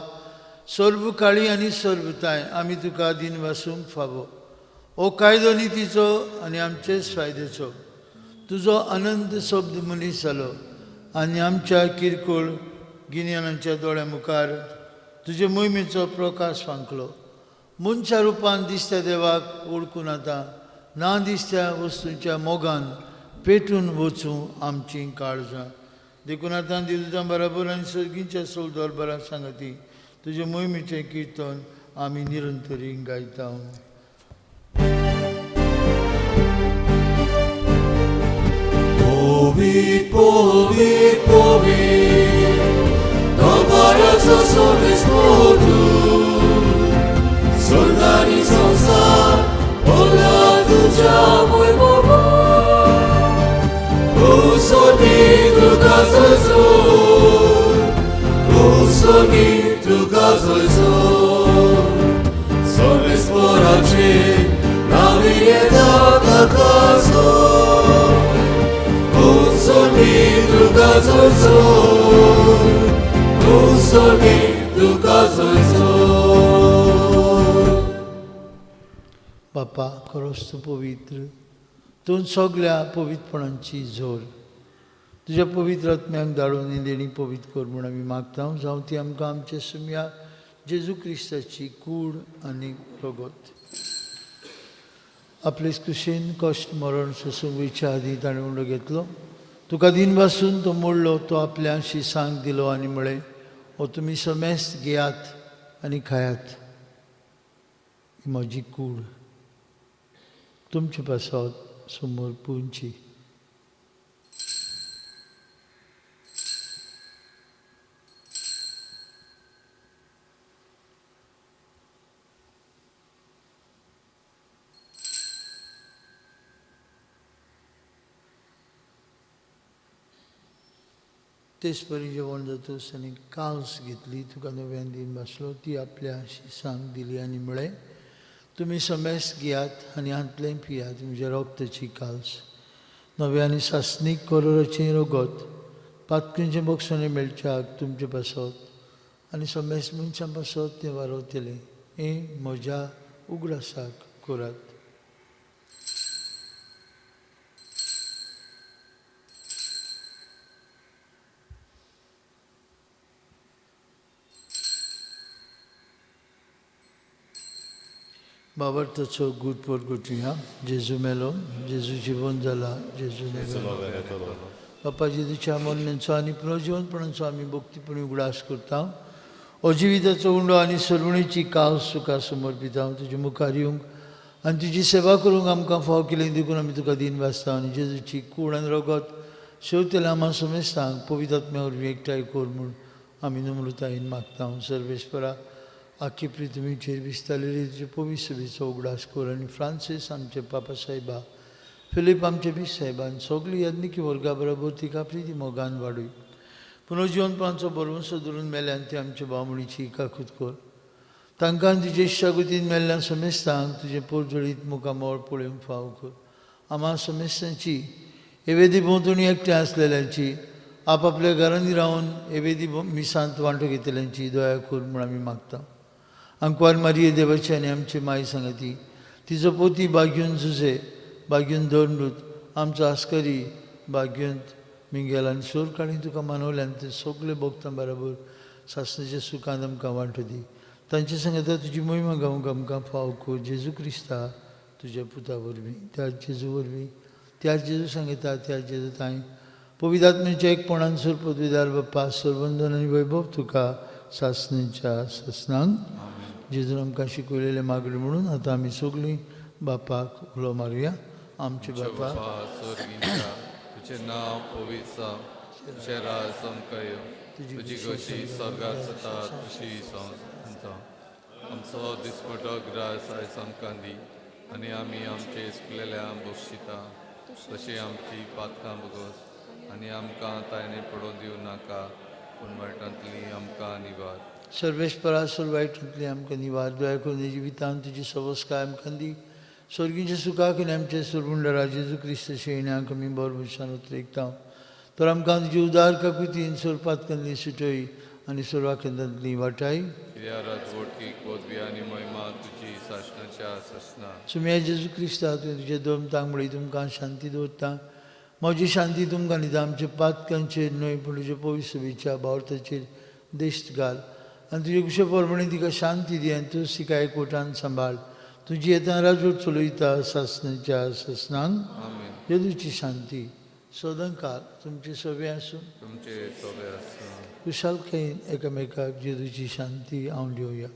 सर्व काळी आनी सर्वताय आमी तुका दिन वासूंक फावो. हो कायदो नितीचो आनी आमचेच फायद्याचो. तुजो अनंत शब्द मनीस जालो आनी आमच्या किरकोळ गिन्यानाच्या दोळ्या मुखार तुजे मोहिमेचो प्रकाश फांकलो. मनशा रुपान दिसत्या देवाक वळखून आतां ना दिसत्या वस्तूंच्या मोगान पेटून वचूं आमचीं काळजां. देखून आतां दिवजां बराबर आनी सर्गीच्या सोलदोर बरां सांगती तुजे मोहिमेचें किर्तन आमी निरंतरी गायता. Povi, povi, povi, Dobara sa sovi spotu, Soldani sonsa, Ola tuja moj bobo, Usoni tuka zozor, Usoni tuka zozor, Sovi sporači, Navije da kakazo, Usoni tuka zozor, Usoni tuka zozor. बापा, खरोच तूं पवित्र, तूं सगल्या पवित्रपणांची जोर. तुज्या पवित्र आत्म्याक धाडून ही देणी पवित्र कर म्हूण आमी मागता. जावं ती आमकां आमच्या सुम्या जेजू क्रिस्ताची कूड आनी रगत. आपले कुशीन कश्ट मरण सोसूंक वयच्या आदीं ताणें उंडो घेतलो. तुका दिन वासून तो मोडलो, तो आपल्या शिसांक दिलो आनी म्हळें, हो तुमी समेस्त घेयात आनी खायात, ही म्हजी कूड तुमचे पासत समोर पुंची. तेच परी जेवण जातूच आनी काल्स घेतली, तुका नव्यान दिन बसलो, ती आपल्या शिसांक दिली आनी म्हळें, तुमी समेस्त घेयात आनी हांतलें पियात, म्हज्या रोगताची काल्स, नव्या आनी सासणीक करोराचें रगत, पातकींचें बक्षणें मेळच्याक तुमचे पासत आनी समेस्त मनशां पासत तें वारवतलें. हें म्हज्या उगडासाक करात. बाबर्थाचो गूट परगटुया. जेजू मेलो, जेजू जिवन जाला, जेजू नेलो. बापा जेजूच्या मरणाचो आनी पुनर्जिवनपणाचो आमी भक्तीपणी उगडास करता. हो जिविताचो उंडो आनी सरवणेची कास तुका समर्पिता. तुजे मुखार येवंक आनी तुजी सेवा करूंक आमकां फाव केली देखून आमी तुका दिन वाचता. आनी जेजूची कूड आनी रगत शेवतेल्या आमा समेस्तांक पवित्र आत्म्या वरवीं एकठांय कर म्हूण आमी नम्रतायेन मागता. सर्वेस्परा, आखी पृथ्वीचेर विस्तारलेली तुजे पवित्र सभेचो उगडास कर आनी फ्रांसीस आमचे पापा साहेबा, फिलीप आमचे बीस साहेबान सगळी याज्ञिकी वर्गा बरोबर तिका प्रिती मोगान वाडूय. पुनर्जिवनपणाचो भरवंसो धरून मेल्यान ते आमचे भावणीची काकूत कर. तांकां तुजे इश्टागतीन मेल्ल्यान समेस्तांक तुजें पोरजळीत मुखामळ पळोवंक फाव कर. आमा समेस्तांची एवेदी भोंवतणी एकट्या आसलेल्यांची, आपापल्या घरांनी रावन एवेदी मिसांत वांटो घेतल्यांची दया कर म्हूण आमी मागता. आंकवार मारिये देवाची आनी आमची माई सांगती, तिजो पोती बागीवन जुजे, बागीवन धर्मृत, आमचो आस्करी बागीवंत मिंगेल आनी सोर काणी तुका मानवल्यान ते सगळे भोगता बराबर सासणाच्या सुखान आमकां वांटो दी. तांचे सांगता तुजी मोहिमा गावंक आमकां फाव कर जेजू क्रिस्ता तुज्या पुता वरवीं त्या जेजू वरवीं त्या जेजू सांगता त्या जेजू तांय पवित्र एकपणान सोर पदवीदार बाप्पा सरबंधन आनी वैभव तुका सासणेच्या सासणांक. जेजून आमकां शिकयलेलें मागणें म्हणून आतां आमी सगळीं बापाक उलो मारुया. आमचे बापा स्वर्गींच्या तुजें नांव पवित्र जावं, तुजें राज आमकां येवं, तुजी खोशी स्वर्गार जाता तशी संवसारांत जावं. आमचो दिसपटो ग्रास आयज आमकां दी आनी आमी आमचे चुकलेल्यांक बक्षिता तशी आमची पातकां भोगोस आनी आमकां तायने पडोवन दिवं नाका पूण वायटांतली आमकां निवार. सर्वेस्परा सर्व वायटांतली आमकां निवार. दया करून जिवितांत तुजी सवस्काय आमकां दी. स्वर्गीच्या सुखाक आनी आमचे सुरगुंडरा जेजू क्रिस्त शेण्याक आमी बरोबरशान उतरेकता तर आमकां तुजी उदार काकुतीन सोरपातकांतली सुटय आनी सोरवाकेंतांतली वाटाय. सुम्या जेजू क्रिस्ता तुवें तुजे दोन तांगडे तुमकां शांती दवरता. म्हजी शांती तुमकां दिता. आमच्या पातकांचेर न्हय पूण तुजे पवित्र सभेच्या भावार्थाचेर देश घाल आनी तुजे कुशे प्रमाणे तिका शांती दी आनी तूं तिका एकवटान सांबाळ. तुजी येतना राजवट चलयता सासणाच्या सासणांक. जेजूची शांती सदांकाळ तुमचे सगळे आसूं. कुशालकायेन एकामेकाक जेजूची शांती हांव दिवया.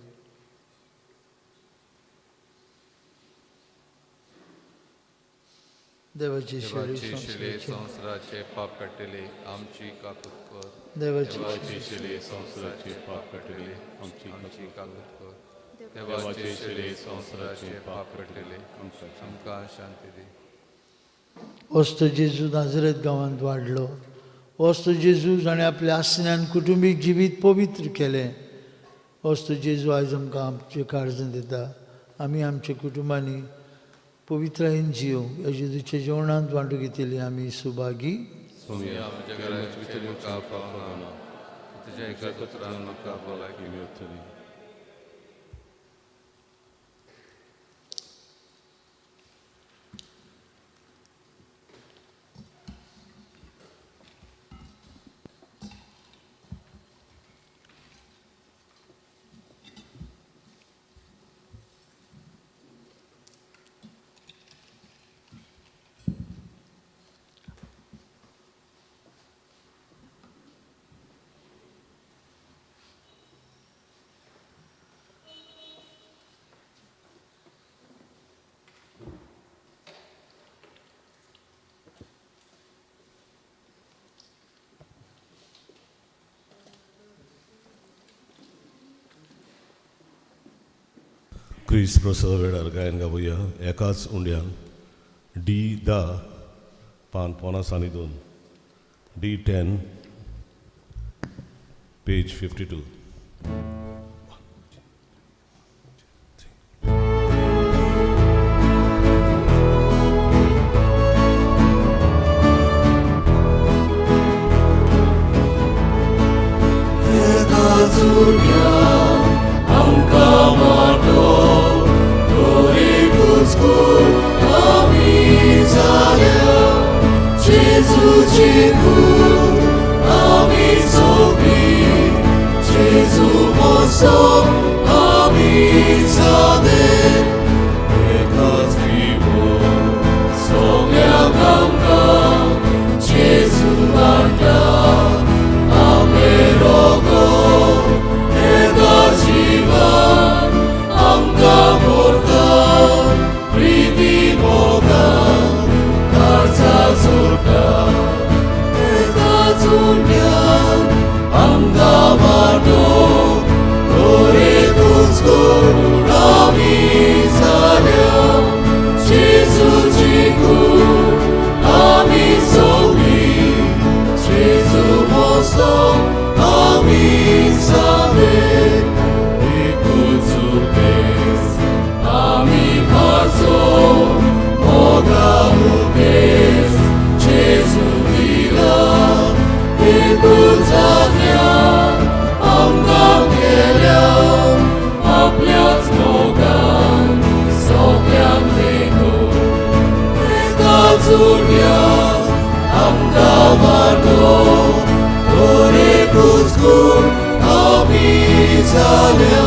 देवाचे शिले संवसाराचे पाप काडटले आमची काकूत कर. देवाचे शिले संवसाराचे पाप काडटले आमची काकूत कर. देवाचे शिले संवसाराचे पाप काडटले आमकां शांती दी. वस्त जेजू नाजरेत गांवांत वाडलो. वस्त जेजू जाणें आपल्या आसण्यान कुटुंबीक जिवीत पवित्र केलें. वस्त जेजू आयज आमकां आमचें काळजांत दिता. आमी आमच्या कुटुंबांनी पवित्रायेन जिवंक ह्या जेजूच्या जेवणांत वांटू घेतली आमी सुभागी. क्रिस्त प्रसादा वेळार गायन गावया एकाच उंड्यान डी 10 पान 52 डी 10 पेज 52. Amizalea,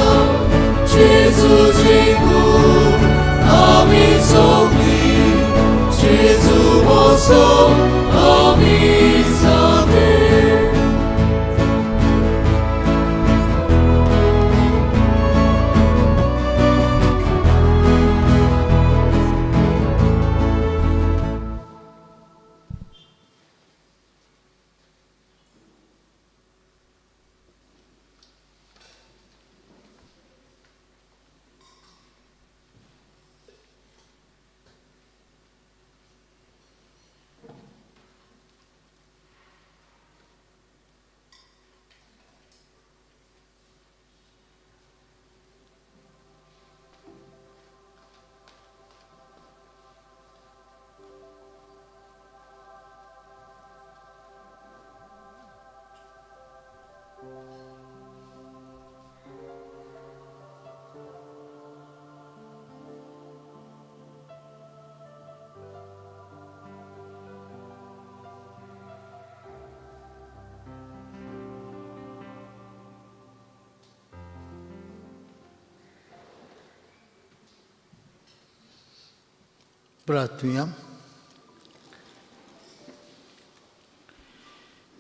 प्रार्थुया.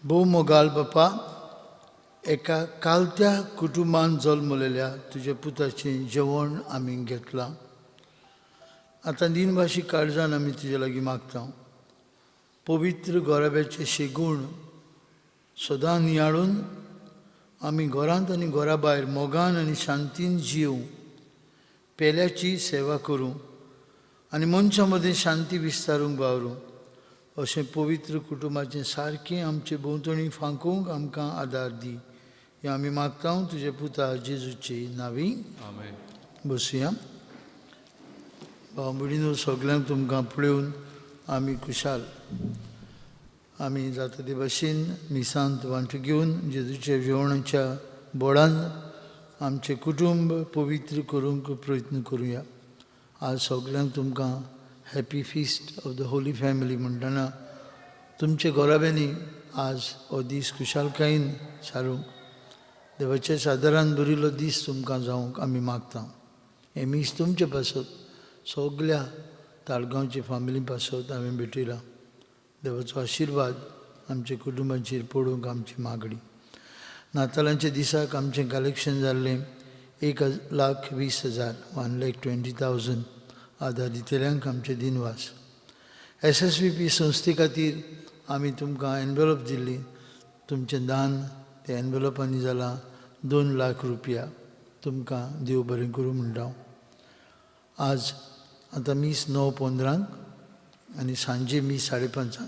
भोव मोगाल बापा, एका कालत्या कुटुंबान जल्मलेल्या तुज्या पुताचें जेवण आमी घेतलां. आतां दिनभाशी काळजान आमी तुजे लागीं मागता, पवित्र गोराब्याचें शेगूण सदां नियाळून आमी घरांत आनी घरा भायर मोगान आनी शांतीन जियोवं, पेल्याची सेवा करूं आनी मनशां मदीं शांती विस्तारूंक वावरूं. अशें पवित्र कुटुंबाचें सारकें आमचे भोंवतणी फांकूंक आमकां आदार दी. हें आमी मागता तुजे पुता जेजूचे नांवी. आमेन. बसुया. भाव भयणीनो, सगल्यांक तुमकां पळोवन आमी खुशाल. आमी जाता ते भाशेन मिसांत वांटो घेवन जेजूच्या जेवणाच्या बोडान आमचें कुटुंब पवित्र करूंक प्रयत्न करुया. आज सगल्यांक तुमकां happy feast of the holy family म्हणटना तुमच्या घराब्यांनी आज हो दीस खुशालकायेन सारूंक देवाच्या सादारान भरिल्लो दीस तुमकां जावंक आमी मागता. हें मीस तुमचे पासत, सगल्या ताळगांवचे फामिली पासत हांवें भेटयलां. देवाचो आशिर्वाद आमच्या कुटुंबाचेर पडूंक आमची मागणी. नातालांच्या दिसाक आमचें कलेक्शन जाल्लें 1,20,000, 1,20,000. आदार दितल्यांक आमचे दिनवास. SSVP संस्थे खातीर आमी तुमकां एनवेलोप दिल्ली. तुमचें दान ते एनवेलोपांनी जालां 2 लाख रुपया. तुमकां देव बरें करूं म्हणटा हांव. आज आतां मीस 9:15 आनी सांजे मीस 5:30.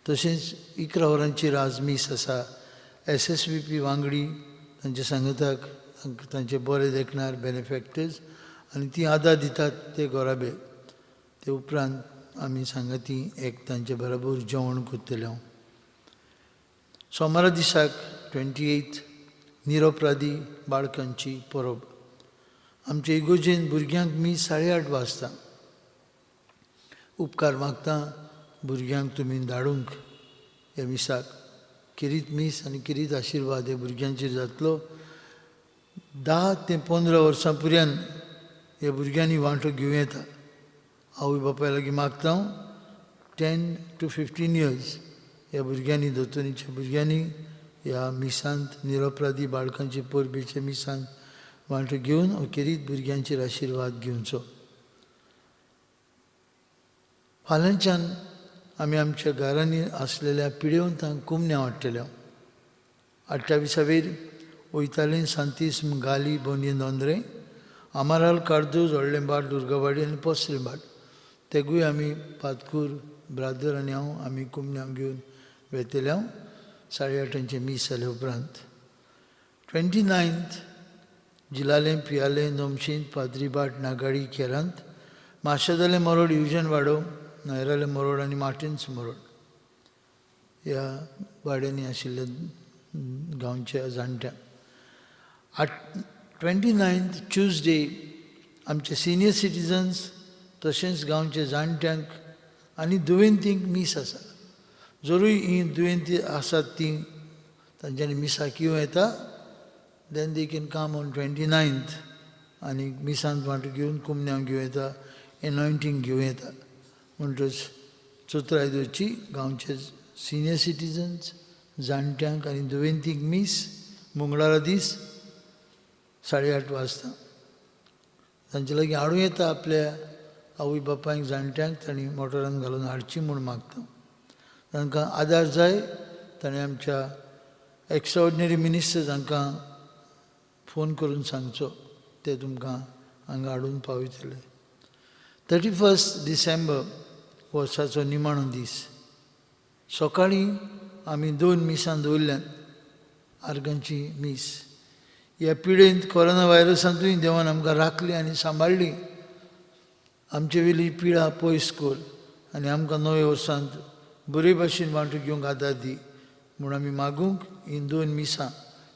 तशेंच 11 वरांचेर आज मीस आसा. SSVP वांगडी तांच्या सांगताक तांचे बरे देखणार बेनिफॅक्टर्स आनी ती आदार दितात ते घराबे. ते उपरांत आमी सांगाती एक तांचे बरोबर जेवण करतले हांव. सोमारा दिसाक 28 निरोपराधी बाळकांची परब. आमचे इगोजेन भुरग्यांक मीस 8:30 वाजता. उपकार मागता भुरग्यांक तुमी धाडूंक ह्या मिसाक. किरीत मीस आनी किरीत आशिर्वाद हे भुरग्यांचेर जातलो. 10 ते 15 वर्सां पर्यंत ह्या भुरग्यांनी वांटो घेवं येता. आवय बापाय लागीं मागता हांव, 10 to 15 years ह्या भुरग्यांनी, दोतोनीच्या भुरग्यांनी ह्या मिसांत, निरपराधी बाळकांचे परबेच्या मिसांत वांटो घेवन अखेरीत भुरग्यांचेर आशिर्वाद घेवचो. फाल्यांच्यान आमी आमच्या घरांनी आसलेल्या पिडेवंतांक कुमन्या वाडटले. 28वेर वयतालीं सांतीस्म गाली बोंदये नोंद्रे, आमाराल कार्दोज, व्हडलें बाट दुर्गावाडी आनी पोसलें बाट, तेगूय आमी पातकूर ब्रादर आनी हांव आमी कुमन्या घेवन वेतले हांव 8:30 मीस जाले उपरांत. 29th जिलालें पियालें नोमशींत पाद्रीबाट नागाडी केरांत, माशेदालें मरोड युजन वाडो, नायरालें मरोड आनी मार्टिन्स मरोड ह्या वाड्यांनी आशिल्ल्या गांवच्या जाणट्यांक. 29th Tuesday आमचे सिनियर सिटीजन्स तशेंच गांवच्या जाणट्यांक आनी दुयेंतींक मीस आसा. जरूय ही दुयेंती आसात ती तांच्यांनी मिसाक येवं येता. Then they can come on 29th आनी मिसांत वांटो घेवन कुमन्यांक घेवं येता, एनॉयंटींग घेवं येता. म्हणटच चोत्राय दवरची गांवचे सिनियर सिटीजन्स, जाणट्यांक आनी दुयेंतींक मीस मंगळारा दीस 8:30 वाजता. तांचे लागीं हाडूं येता आपल्या आवय बापायक, जाणट्यांक तांणी मोटरान घालून हाडची म्हूण मागता. तांकां आदार जाय ताणें आमच्या एक्स्ट्रा मिनिस्टर हांकां फोन करून सांगचो, ते तुमकां हांगा हाडून पावयतले. 31 डिसेंबर वर्साचो निमाणो दीस. सकाळीं आमी दोन मिसां दवरल्यात आर्गांची मीस. ह्या पिडेंत कोरोना व्हायरसांतूय देवान आमकां राखली आनी सांबाळ्ळी. आमचे वेली पिडा पयस कर आनी आमकां नव्या वर्सांत बरे भाशेन वांटो घेवंक आदार दी म्हूण आमी मागूंक ही दोन मिसां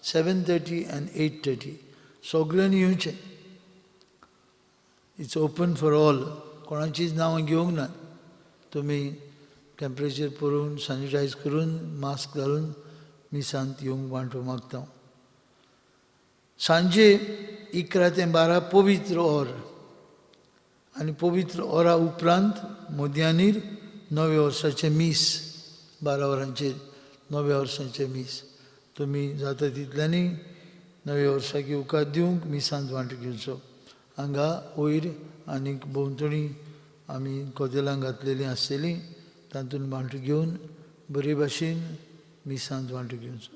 7:30 आनी 8:30 सगल्यांनी येवचें. It's open for all. कोणाचीच नांवां घेवंक ना. तुमी टेम्परेचर पळोवन, सॅनिटायज करून, मास्क घालून मिसांत येवंक वांटो मागता हांव. सांजे 11 ते 12 पवित्र or. आनी पवित्र ओरा उपरांत मोदयानीर नव्या वर्साचें मीस 12 वरांचेर नव्या वर्साचें मीस. तुमी जाता तितल्यांनी नव्या वर्साक येवकार दिवंक मिसांत वांटो घेवचो. हांगा वयर आनीक भोंवतणी आमी कदेलां घातलेलीं आसतलीं, तातूंत वांटो घेवन बरे भाशेन मिसांत वांटो घेवचो.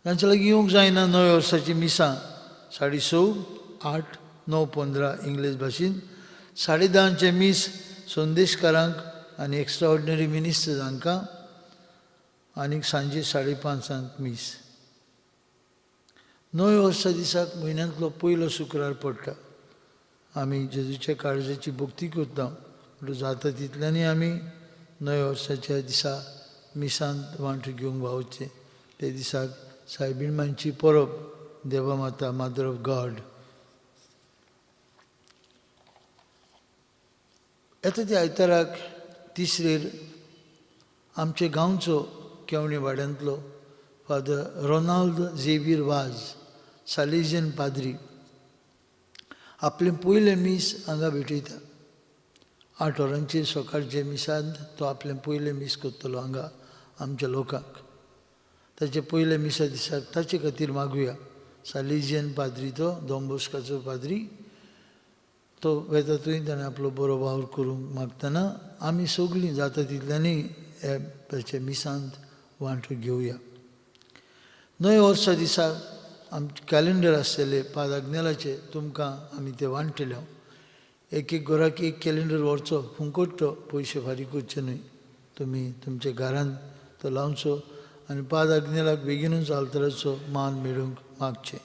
तांच्या लागीं येवंक जायना नव्या वर्साचीं मिसां 6:30, 8, 9, 15 इंग्लीश भाशेन, 10:30 मीस संदेशकारांक आनी एक्स्ट्रा ऑर्डिनरी मिनिस्टर्स हांकां, आनीक सांजे 5:30 मीस. नव्या वर्सा दिसाक म्हयन्यांतलो पयलो शुक्रार पडटा. आमी जेजूच्या काळजाची भक्ती करता म्हणटकच जाता तितल्यांनी आमी नव्या वर्साच्या दिसा मिसांत वांटो घेवंक वावचें. ते दिसाक सायबीण मांची परब, देवा माता, मदर ऑफ गॉड. येता त्या आयताराक तिसरेर आमचे गांवचो केवणे वाड्यांतलो फादर रोनाल्द झेवियर वाज, सालेजियन पाद्री, आपलें पयलें मीस हांगा भेटयता. 8 वरांचेर सकाळचे मिसांत तो आपलें पयलें मीस करतलो हांगा आमच्या लोकांक. ताचे पयले मिसा दिसाक ताचे खातीर मागुया. सालेजियन पाद्री तो, दोन बोस्काचो पाद्री, तो वेता थंय ताणें आपलो बरो वावर करूंक मागतना आमी सगळीं जाता तितल्यांनी ताच्या मिसांत वांटो घेवया. नव्या वर्सा दिसा आमचें कॅलेंडर आसतलें पाद आग्नेलाचें, तुमकां आमी तें वांट्टले. एक एक घराक एक कॅलेंडर व्हरचो, फुंकट तो, पयशे फारीक करचे न्हय. तुमी तुमच्या घरांत तो लावचो आनी पाद आग्नेलाक बेगीनूच आल्तराचो मान मेळूंक मागचें.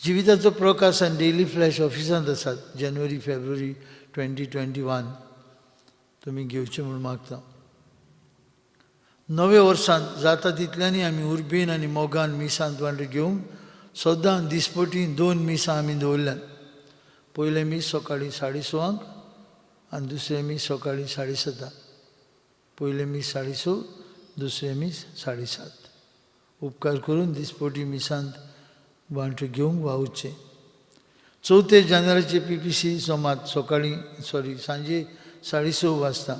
जिविताचो प्रकाश आनी डेली फ्लॅश ऑफिसांत आसात जानेवारी फेब्रुवारी 2021 तुमी घेवचे म्हूण मागता. नव्या वर्सांत जाता तितल्यांनी आमी उर्बेन आनी मोगान मिसांत वांटो घेवंक सदां दिसपटी 2 मिसां आमी दवरल्यात. पयलें मीस सकाळीं 6:30 आनी दुसरें मीस सकाळीं 7:30. पयलें मीस 6:30, दुसरें मीस 7:30. उपकार करून दिसपटी मिसांत वांटो घेवंक वावुरचें. 4 जानेवारीचे PPC जमात सकाळीं सांजे 6:30 वाजता.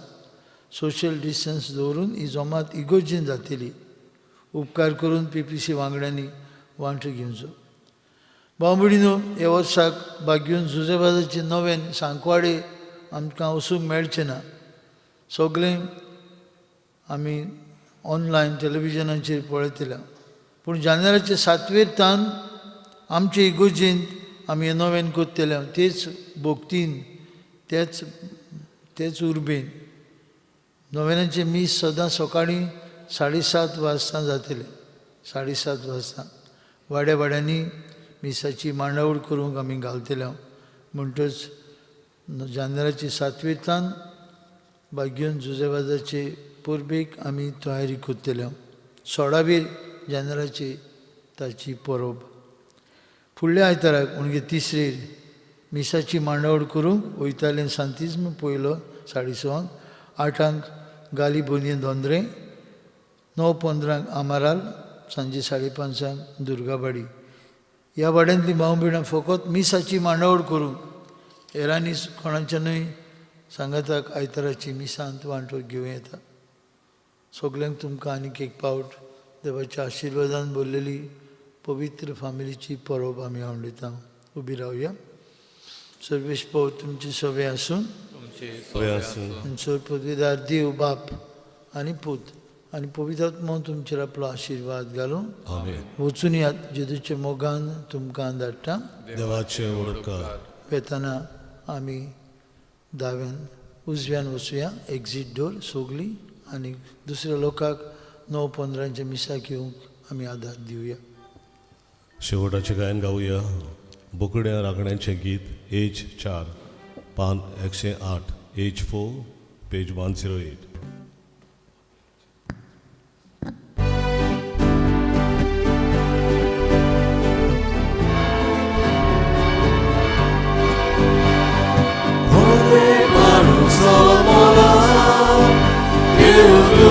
सोशल डिस्टन्स दवरून ही जमात इगर्जेन जातली. उपकार करून PPC वांगड्यांनी वांटो घेवचो. भाव भयणीनो, ह्या वर्साक बागीवन जुजेबाजाचे नव्यान सांकवाडे आमकां वचूंक मेळचें ना. सगळें आमी ऑनलायन टॅलिविजनाचेर पळयतले. पूण जानेवारीचे 7वेर तान आमचे इगर्जेंत आमी हें नव्यान करतले, तेच भक्तीन, तेच उर्बेन. नव्यानाचें मीस सदां सकाळीं 7:30 वाजता जातलें. 7:30 वाजता वाड्या वाड्यांनी मिसाची मांडावळ करूंक आमी घालतले. म्हणटच जानेवारीचे 7वेर तान बागीवन जुजेबाजाचे परबेक आमी तयारी करतले. 16वेर जानेवारीची ताची परब. फुडल्या आयताराक म्हणजे तिसरेर मिसाची मांडावळ करूंक वयतालें सांतिज्म पयलो 6:30, 8 गाली बोंदयेन दोंद्रे, 9:15 आमाराल, सांजे 5:30 दुर्गाबाडी. ह्या वाड्यांतलीं भाव भयणां फकत मिसाची मांडावळ करूंक हेरांनी कोणाच्यानूय सांगाताक आयताराची मिसांत वांटो घेवं येता. सगल्यांक तुमकां आनीक एक पावट देवाच्या आशिर्वादान भरलेली पवित्र फामिलीची परब आमी आवडयता. उबी रावया. सर्वेश पाव तुमची सवे आसून, पदवीदार देव बाप आनी पूत आनी पवित्रात्मो तुमचेर आपलो आशिर्वाद घालूं. वचून यात जेजूच्या मोगान तुमकां धाडटा. देवाचे उपकार. वेतना आमी दाव्यान उजव्यान वचुया, एक्झीट डोर सगळीं, आनी दुसऱ्या लोकांक 9:15 मिसाक येवंक आमी आदार दिवया. शेवटाचें गायन गावया बोकड्या राखण्यांचें गीत, एज 4, पान 108, एज 4, पेज 108. You